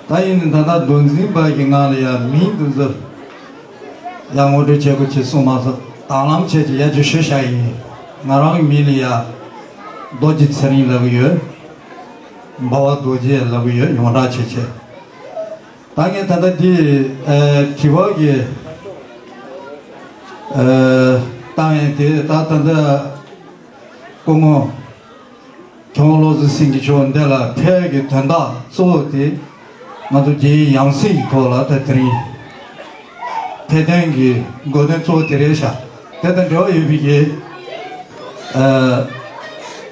ད་ཡིན་ནི་ད་ལྟ་མདོ་འཛིན་པ་གི་ངག་ལ་ཡ་མིང་འདི་ཚོ་ཡ་ངོ་སྤྲོད་བྱེད་དགོས་ཅེས་གསུངས་མ་སོང་། དང་བླངས་བྱས་ཀྱི་ཡ་ཅིག་ཞུ་བྱ་ཡིན། ང་རང་གི་མིང་ལ་ཡ་རྡོ་རྗེ་ཚེ་རིང་ལབ་ཀྱི་ཡོད། འབའ་བ་རྡོ་རྗེ་ལབ་ཀྱི་ཡོད། ཡོངས་གྲགས་བྱས་བྱས། ད་ངས་ད་ལྟ་འདི་ཨ་དྲི་བ་གི་ཨ་བཏང་ཡས་དེ་ད་ད་ལྟ་སྐུ་ངོ་མཁས་དབང་བློ་བཟང་སེང་གེ་མཆོག་འདི་ལ་ཕེབས་ཀྱི་དོན་དག་གཙོ་བོ་དེ་ང་ཚོ་རྒྱལ་ཡུམ་ཡང་སྲིད་ཀྱི་ཐོག་ལ་ད་དེ་རིང་ཕེབས་དོན་གྱི་དགོས་དོན་གཙོ་བོ་དེ་རེད་ཤག་དེ་དང་འབྲེལ་བ་ཡོད་པའི་གི་ཨ་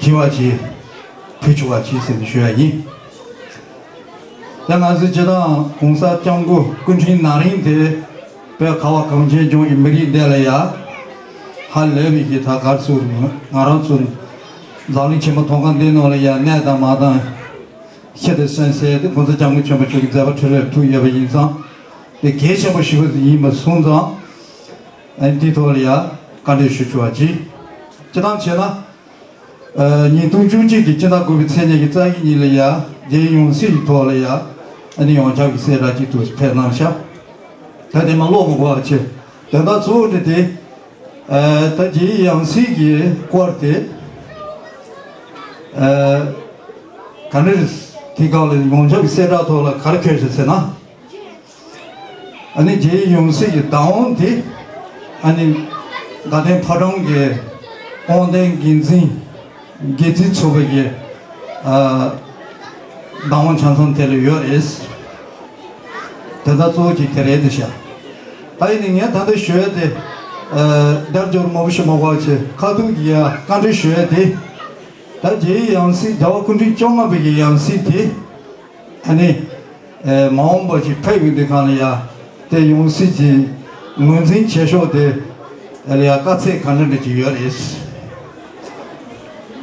དྲི་བ་ཅིག་ཕུལ་ཆོག་པ་ཅིག་ཟེར་ནས་ཞུ་ཡ་ཡིན། ད་ང་ཚོའི་སྤྱི་བཏང་༸གོང་ས་༸སྐྱབས་མགོན་སྐུ་ཕྲེང་ན་རིམ་དེ་བོད་ཁ་བ་གངས་ཅན་ལྗོངས་ཀྱི་མི་རིགས་འདི་ལ་ཡ་ཧ་ལས་པའི་གི་ད་གར་སོང་ང་རང་ཚོ་འཛམ་གླིང་ཆེན་པོ་མཐོང་སྒང་འདི་ནང་ལ་ཡ་གནས་དང་མ་དང་ཤེས་དང་གསན་གསལ་དེ་༸གོང་ས་༸སྐྱབས་མགོན་ཆེན་པོ་མཆོག་གི་མཛད་པ་འཕྲིན་ལས་ཐུགས་ཡོད་པ་ཡིན་ཙང་དེ་གལ་ཆེན་པོ་ཞིག་ཡིན་པ་སོང་ཙང་ཨ་ནི་དེའི་ཐོག་ལ་ཡ་བཀའ་འདྲི་ཞུ་ཆོག་པ་ཅིག་སྤྱི་བཏང་བྱས་ན། ཉིས་སྟོང་བཅུ་གཅིག་གི་སྤྱི་ཟླ་དགུ་པའི་ཚེས་ཉེར་གཉིས་ལ་ཡ་རྒྱལ་ཡུམ་སྲིད་ཀྱི་ཐོག་ལ་ཡ་ཨ་ནི་ཡོངས་ཁྱབ་ཀྱི་གསལ་བསྒྲགས་ཅིག་ཏུ་ཕེབས་གནང་ཤག་ད་དེ་མ་ཀློག་མ་དགོས་པ་བྱས། དོན་དག་གཙོ་བོ་དེ་དེ་ད་རྒྱལ་ཡུམ་སྲིད་ཀྱི་སྐོར་དེ་ག་འདྲ་རེད། དེ་སྐབས་ལ་ཡོངས་ཁྱབ་ཀྱི་གསལ་བསྒྲགས་ཐོག་ལ་ག་རེ་འཁོད་ཤག་ཟེར་ན། ཨ་ནི་རྒྱལ་ཡུམ་སྲིད་ཀྱི་བདག་དབང་དེ་ཨ་ནི་དགའ་ལྡན་ཕོ་བྲང་གི་དབང་ལྡན་འགན་འཛིན་སྒེར་རྩིས་ཚོགས་པའི་གི་ཨ་བདག་དབང་ཆ་ཚང་དེ་ལ་ཡོད་རེད། དེ་ལྟར་གཙོ་བོ་གཅིག་དེ་རེད་འདུག་ཤག་ད་ཡིན་ནའི་ངས་ད་ལྟ་ཞུ་ཡ་དེ། ཨ། རྒྱབ་སྐྱོར་མང་པོ་ཞིག་མ་དགོས་པ་བྱས་ཁ་ཐུག་གི་ཡ་བཀའ་འདྲི་ཞུ་ཡ་དེ། ད་རྒྱའི་ཡང་སྲིད་ཟླ་བ་སྐུ་ཕྲེང་བཅོ་ལྔ་པའི་གི་ཡང་སྲིད་དེ། ཨ་ནི། ཨེ། མ་འོངས་པ་ཅིག་ཕེབས་ཡོང་དུས་སྒང་ལ་ཡ། དེ་ཡང་སྲིད་ཀྱི་ངོས་འཛིན་བྱེད་ཕྱོགས་དེ་ལ་ཡ་དཀའ་ཚེགས་ག་འདྲ་འདྲ་ཅིག་ཡོད་རེད།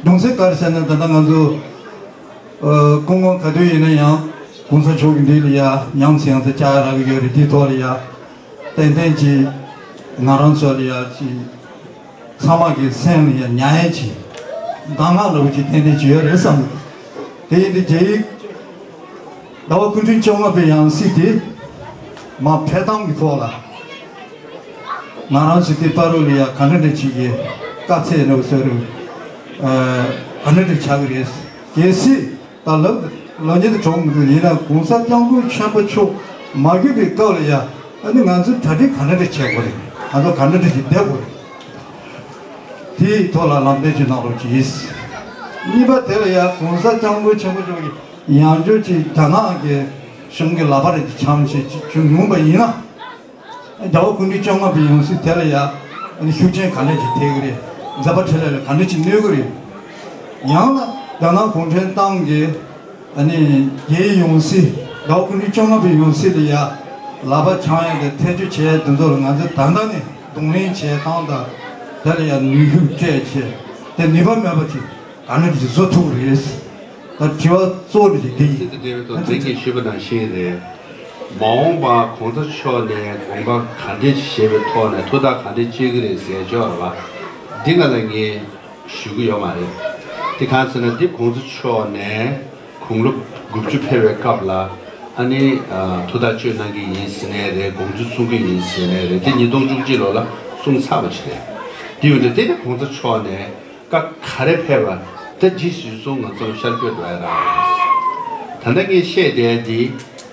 གདོང་ཚད་ག་རེ་ཟེར་ན། ད་ལྟ་ང་ཚོ། ཨ། སྐུ་ངོ་ག་དུས་ཡིན་ན་ཡང་གོང་ས་མཆོག་གི་འདི་ལ་ཡ་ཉམས་སུ་ཡང་དུ་བཅར་ཡ་རག་གི་ཡོད་རེད། དེའི་ཐོག་ལ་ཡ་ཏན་ཏན་ཅིག་ང་རང་ཚོ་ལ་ཡ་ཅིག་ཚང་མ་གི་སེམས་ལ་ཡ་ཉར་ཡ་ཅིག་གདམས་ངག་འདྲ་བོ་ཅིག་ཏན་ཏན་ཅིག་ཡོད་རེད་བསམ། དེ་ཡིན་དུས་རྒྱ་ཡིག་ཟླ་བ་སྐུ་ཕྲེང་བཅོ་ལྔ་པའི་ཡང་སྲིད་དེ་མར་ཕེབས་སྟངས་ཀྱི་ཐོག་ལ། ང་རང་ཚོ་དེ་བར་དུ་ལ་ཡ་ག་འདྲ་འདྲ་ཅིག་གི་དཀའ་ཚེགས་འདྲ་བོ་ཟེར་རུང་། ཨ། ག་འདྲ་འདྲ་ཆགས་ཀྱི་རེད། གལ་སྲིད་ད་ལབ་ལབ་ཉེན་དུ་གྲོངས་མི་འདུག་ཡིན་ན་གོང་ས་སྐྱབས་མགོན་ཆེན་པོ་མཆོག་མ་གྱུར་པའི་སྐབས་ལ་ཡ། ཨ་ནི་ང་ཚོས་གྲ་སྒྲིག་ག་འདྲ་འདྲ་བྱེད་དགོས་རེད། ང་ཚོ་ག་འདྲ་འདྲ་ཅིག་བསྡད་དགོས་རེད། དེའི་ཐོག་ལ་ལམ་སྟོན་ཅིག་གནང་རོགས་གྱིས། གཉིས་པ་དེ་ལ་ཡ་གོང་ས་སྐྱབས་མགོན་ཆེན་པོ་མཆོག་གིས་ཡང་བསྐྱར་ཅིག་རྒྱ་ནག་གི་གཞུང་གི་ལག་པ་རེ་ཅིག་འཆང་བྱེད་ཅིག་བྱུང་ཡོང་པ་ཡིན་ན། ཟླ་བ་སྐུ་ཕྲེང་བཅོ་ལྔ་པའི་ཡང་སྲིད་དེ་ལ་ཡ། ཨ་ནི་ཤུགས་རྐྱེན་ག་འདྲ་ཅིག་ཐེབས་ཀྱི་རེད། མཛད་པ་འཕྲིན་ལས་ལ་ག་འདྲ་ཅིག་གནོད་ཀྱི་རེད། ཡང་ན་རྒྱ་ནག་གུང་ཁྲན་ཏང་གིས། ཨ་ནི་རྒྱའི་ཡང་སྲིད། ཟླ་བ་སྐུ་ཕྲེང་བཅོ་ལྔ་པའི་ཡང་སྲིད་ལ་ཡ་ལག་པ་འཆང་ཡ་དང་ཐེ་བྱུས་བྱེད་ཡ་དེ་ཚོ་ལ་ང་ཚོས་ད་ལྟ་ནས་གདོང་ལེན་བྱེད་སྟངས་དང་། དེ་ལ་ཡ་ནུས་ཤུགས་སྤྲད་བྱས་དེ་ནུས་པ་མེད་པ་ཅིག་ག་འདྲ་ཅིག་བཟོ་ཐུབ་ཀྱི་རེད། ད་དྲི་བ་གཙོ་བོ་དེ་ཅིག་དེ་ཡིན། སྲིད་དེ་འབྲེལ་བའི་ཐོག་ད་དེ་གིས་ཞུས་པ་ནང་བཞིན་རེད། མ་འོངས་པ་གོང་ས་མཆོག་ནས་དགོངས་པ་ག་འདྲ་བཞེས་པའི་ཐོག་ནས་ཐུགས་ཐག་ག་འདྲ་བཅད་ཀྱི་རེད་ཟེར་ཅིག་ཡོད་རེད་པ། འདི་ང་ལ་ངས་ཞུ་གི་ཡོད་མ་རེད། དེ་གང་ཟེར་ན། འདི་གོང་ས་མཆོག་ནས་དགུང་ལོ་དགུ་བཅུ་ཕེབས་པའི་སྐབས་ལ། ཨ་ནི། ཨ། ཐུགས་ཐག་གཅོད་གནང་གི་ཡིན་ཟེར་ནའི་རེད། དགོངས་ཚུལ་གསུང་གི་ཡིན་ཟེར་ནའི་རེད། དེ་ཉིས་སྟོང་བཅུ་གཅིག་ལོ་ལ་གསུངས་ཚར་བ་ཞིག་རེད། དེ་ཡོད་དུས་དེ་ནི་གོང་ས་མཆོག་ནས་བཀའ་ག་རེ་ཕེབས་པ་དེ་ཇི་ཞིག་གསུང་ང་ཚོ་ཤར་བསྐྱོད་འགྲོ་ཡ་རང་རེད། ད་ལྟ་ངས་བཤད་བསྡད་དེ།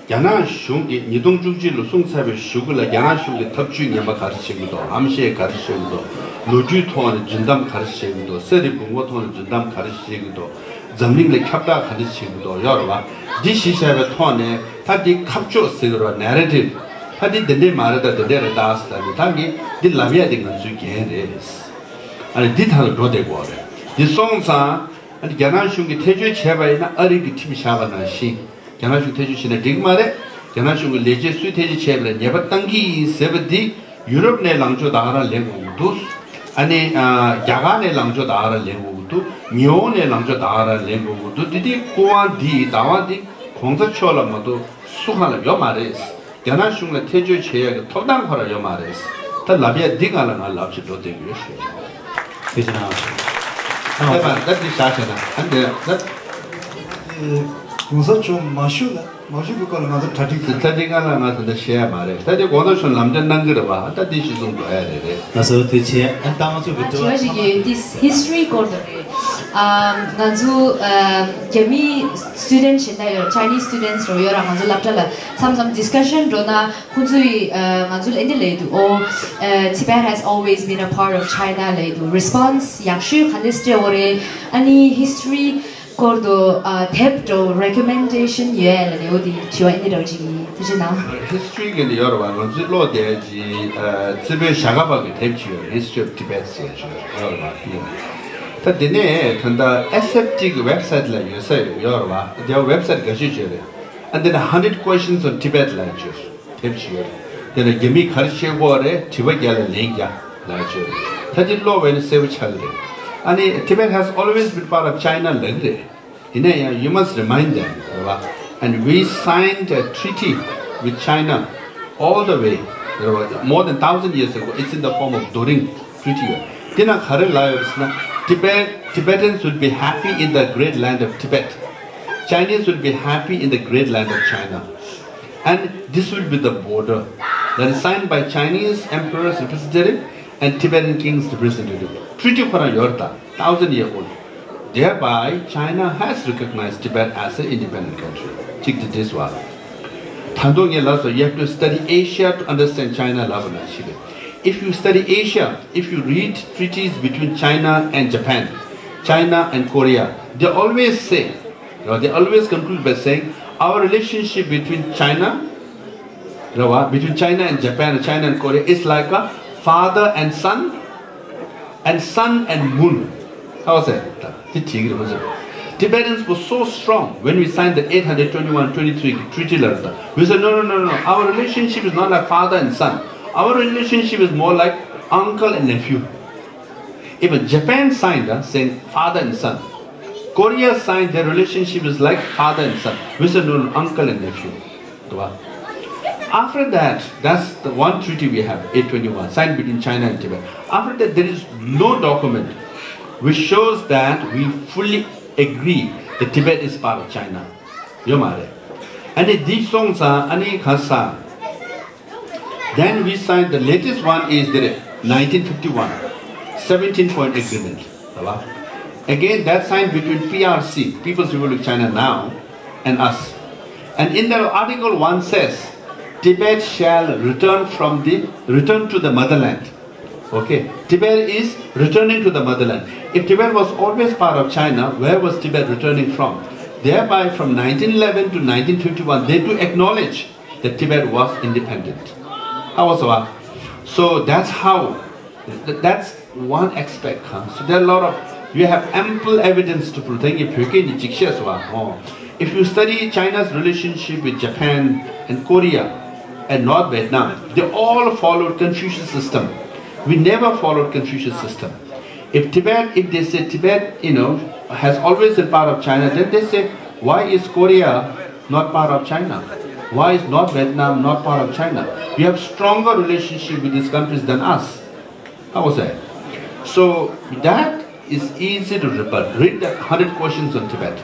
རྒྱ་ནག་གཞུང་གིས་ཉིས་སྟོང་བཅུ་གཅིག་ལོ་གསུངས་ཚར་བའི་གཞུག་གུ་ལ་རྒྱ་ནག་གཞུང་གིས་ཐབས་ཇུས་ངན་པ་ག་རེ་བྱེད་ཀྱི་འདུག་ཧམ་བཤད་ག་རེ་བྱེད་ཀྱི་འདུག་ལོ་རྒྱུས་ཐོག་ནས་རྫུན་གཏམ་ག་རེ་བྱེད་ཀྱི་འདུག་ས་རིགས་འབུམ་པ་ཐོག་ནས་རྫུན་གཏམ་ག་རེ་བྱེད་ཀྱི་འདུག་འཛམ་གླིང་ལ་ཁྱབ་བསྒྲགས་ག་འདྲ་བྱེད་ཀྱི་འདུག་ཡོད་རེད་པ། འདི་གཞི་བཞག་པའི་ཐོག་ནས་ད་འདི་ཁ་ཕྱོགས་ཟེར་གྱི་རེད་པ། ནེ་རེ་ཊིབ། ད་འདི་འདི་འདྲས་མ་རེད། ད་འདི་འདྲས་རེད། ད་ཟེར་ད་འདི་ད་ངས་འདི་ལབ་ཡ་འདི་ང་ཚོའི་འགན་རེད། ཨ་ནི་འདི་ཐད་ལ་འགྲོ་བསྡད་དགོས་རེད། འདི་སོང་ཙང་། ཨ་ནི་རྒྱ་ནག་གཞུང་གིས་ཐེ་བྱུས་བྱས་པ་ཡིན་ན། ཨ་རི་གིས་ཁྲིམས་བཞག་པ་ནང་བཞིན་རྒྱ་ནག་གཞུང་ཐེ་བྱུས་བྱས་ན་འགྲིག་གི་མ་རེད། རྒྱ་ནག་གཞུང་གི་ལས་བྱེད་སུས་ཐེ་བྱུས་བྱས་པ་ལ་ཉེས་པ་གཏང་གི་ཡིན་ཟེར་བ་འདི་ཡུ་རོབ་ནས་ལངས་ཕྱོགས་ད་ག་རང་ལེན་དགོས་ཀྱི་འདུག་ཨ་ནི། ཨ། རྒྱ་གར་ནས་ལངས་ཕྱོགས་ད་ག་རང་ལེན་དགོས་ཀྱི་འདུག་ཉི་ཧོང་ནས་ལངས་ཕྱོགས་ད་ག་རང་ལེན་དགོས་ཀྱི་འདུག་འདི་འདི་སྐུ་དབང་འདི་བདག་དབང་འདི་གོང་ས་མཆོག་ལ་མ་གཏོགས་སུ་གང་ལ་ཡོད་མ་རེད། རྒྱ་ནག་གཞུང་ལ་ཐེ་བྱུས་བྱེད་ཡག་གི་ཐོབ་ཐང་ཁོ་རང་ཡོད་མ་རེད། ད་ལབ་ཡ་འདི་ང་ལ་ང་ལབ་ཅིག་འགྲོ་བསྡད་ཀྱི་ཡོད་ཞུ། ཐུགས་རྗེ་གནང་། ད་ད་འདི་བཞག་བྱས་ན་ཨ་འདི་ད། གོང་ས་མཆོག་མ་བཞུགས་ན། མ་བཞུགས་པའི་སྐོར་ལ་ང་ཚོ་གྲ་སྒྲིག་ད་འདི་ང་ལ་ང་ད་ལྟ་བཤད་ཡ་མ་རེད། ད་འདི་གོང་ས་མཆོག་ལམ་སྟོན་གནང་གི་རེད་པ། ད་འདི་གཞི་བཟུང་འགྲོ་ཡ་རེད་རེད། ལགས་སོ། ཐུགས་རྗེ་ཆེ། ཨ་ནི་ད་ང་ཚོ་གི་དྲི་བ་ཞིག་ཡོད། འདི་ཧི་སི་ཊོ་རི་སྐོར་དུ་རེད། ཨ། ང་ཚོ། ཨ། རྒྱ་མི་སི་ཊུ་ཌེན་ཊི་གཞན་དག་ཡོད། ཆའི་ནིས་སི་ཊུ་ཌེན་ཊི་རོ་ཡོད་ར། ང་ཚོ་སློབ་གྲྭ་ལ་མཚམས་མཚམས་ཌི་སི་ཀ་ཤན་འགྲོ་ན་ཁོང་ཚོས། ཨ། ང་ཚོ་ལ་འདི་ལབ་འདུག་ཨོ། ཨ། Tibet has always been a part of China ལབ་འདུག་རེ་སི་པོན་སི་ཡག་ཤོས་ག་འདྲས་སྤྲད་ཡོད་རེད། ཨ་ནི་ཧི་སི་ཊོ་རི་སྐོར་དུ། ཨ། དེབ་འདྲ་བོ་རེ་ཀོ་མེན་ཌེ་ཤན་ཡོད་ལབ་ནས། འོ་དེ་དྲི་བ་འདི་འདྲ་བོ་ཅིག་ཡིན། ཐུགས་རྗེ་གནང་། ཧི་སི་ཊོ་རི་གི་འདི་ཡོད་རེད་པ། ང་ཚོས་ཀློག་བསྡད་ཀྱི། ཨ། རྩེ་ཕུད་ཞྭ་སྒབ་པ་གི་དེབ་ཅིག་ཡོད་རེད། History of Tibet ཟེར་ཅིག་ཡོད་རེད་པ། ད་དེ་ནས་ད་ལྟ་ཨེས་ཨེཕ་ཊི་གི་ཝེབ་སའིཊ་ལ་ཡོད་ས་ཡོད་རེད་པ། དེ་ཝེབ་སའིཊ་འགའ་ཤས་ཅིག་ཡོད་རེད། ཨ། འདི་ན་Hundred Questions on Tibet ལབ་ཅིག་ཡོད་རེད། དེབ་ཅིག་ཡོད་རེད། དེ་ལ་རྒྱ་མིས་ག་རེ་བཤད་ཀྱི་ཡོད་རེད། དྲི་བ་བརྒྱ་ལ་ལན་བརྒྱ་ལབ་ཅིག་ཡོད་རེད། ད་འདི་ཀློག་པ་ཡིན་ན་གསལ་པོ་ཆགས་ཀྱི་རེད། ཨ་ནི་Tibet has always been part of China ལབ་ཀྱི་རེད། ཡིན་ན་ཡང་you must remind them རེད་པ། And we signed a treaty with China all the way རེད་པ། More than thousand years ago. It's in the form of Doring Treaty. དེ་ན་ག་རེ་ལབ་ཡོད་ཟེར་ན། Tibet, Tibetans will be happy in the great land of Tibet. Chinese will be happy in the great land of China. And this will be the border that is signed by Chinese emperor's representative and Tibetan king's representative. Treaty ཁོ་རང་ཡོད་རེད་ད། Thousand year old. Thereby, China has recognized Tibet as an independent country. གཅིག་དེ་འདྲས་པ། ད་དུང་ངས་ལབ་སོང་། You have to study Asia to understand China ལབ་པ་ནང་བཞིན་རེད། If you study Asia, if you read treaties between China and Japan, China and Korea, they always say, you know, they always conclude by saying, our relationship between China རེད་བ། Between China and Japan, China and Korea, it's like a father and son, and sun and moon. How was that? དེ་བྲིས་ཀྱི་རེད་བ། Tibetans were so strong when we signed the eight hundred twenty-one twenty-three treaty letter. We said, "No, no, no, no. Our relationship is not like father and son. Our relationship is more like uncle and nephew." Even Japan signed, uh, saying father and son. Korea signed, their relationship is like father and son. We said, "No, no, uncle and nephew." After that, that's the one treaty we have, eight twenty-one, signed between China and Tibet. After that, there is no document which shows that we fully agree that Tibet is part of China. ཡོད་མ་རེད། ཨ་ནི་འདི་སོང་ཙང་ཨ་ནི་ག་ས། Then we signed, the latest one is the nineteen fifty-one, seventeen point agreement. Again, that signed between P R C, People's Republic of China now, and us. And in the article one says, "Tibet shall return from the, return to the motherland." Okay, Tibet is returning to the motherland. If Tibet was always part of China, where was Tibet returning from? Thereby, from nineteen eleven to nineteen fifty-one, they do acknowledge that Tibet was independent. How was that? So that's how, th- that's one aspect. Huh? So there are a lot of, you have ample evidence to prove. Thank you. If you study China's relationship with Japan and Korea and North Vietnam, they all followed Confucius system. We never followed Confucius system. If Tibet, if they say Tibet, you know, has always been part of China, then they say, "Why is Korea not part of China? Why is North Vietnam not part of China? We have stronger relationship with these countries than us." How was that? So that is easy to rebut. Read the hundred questions on Tibet.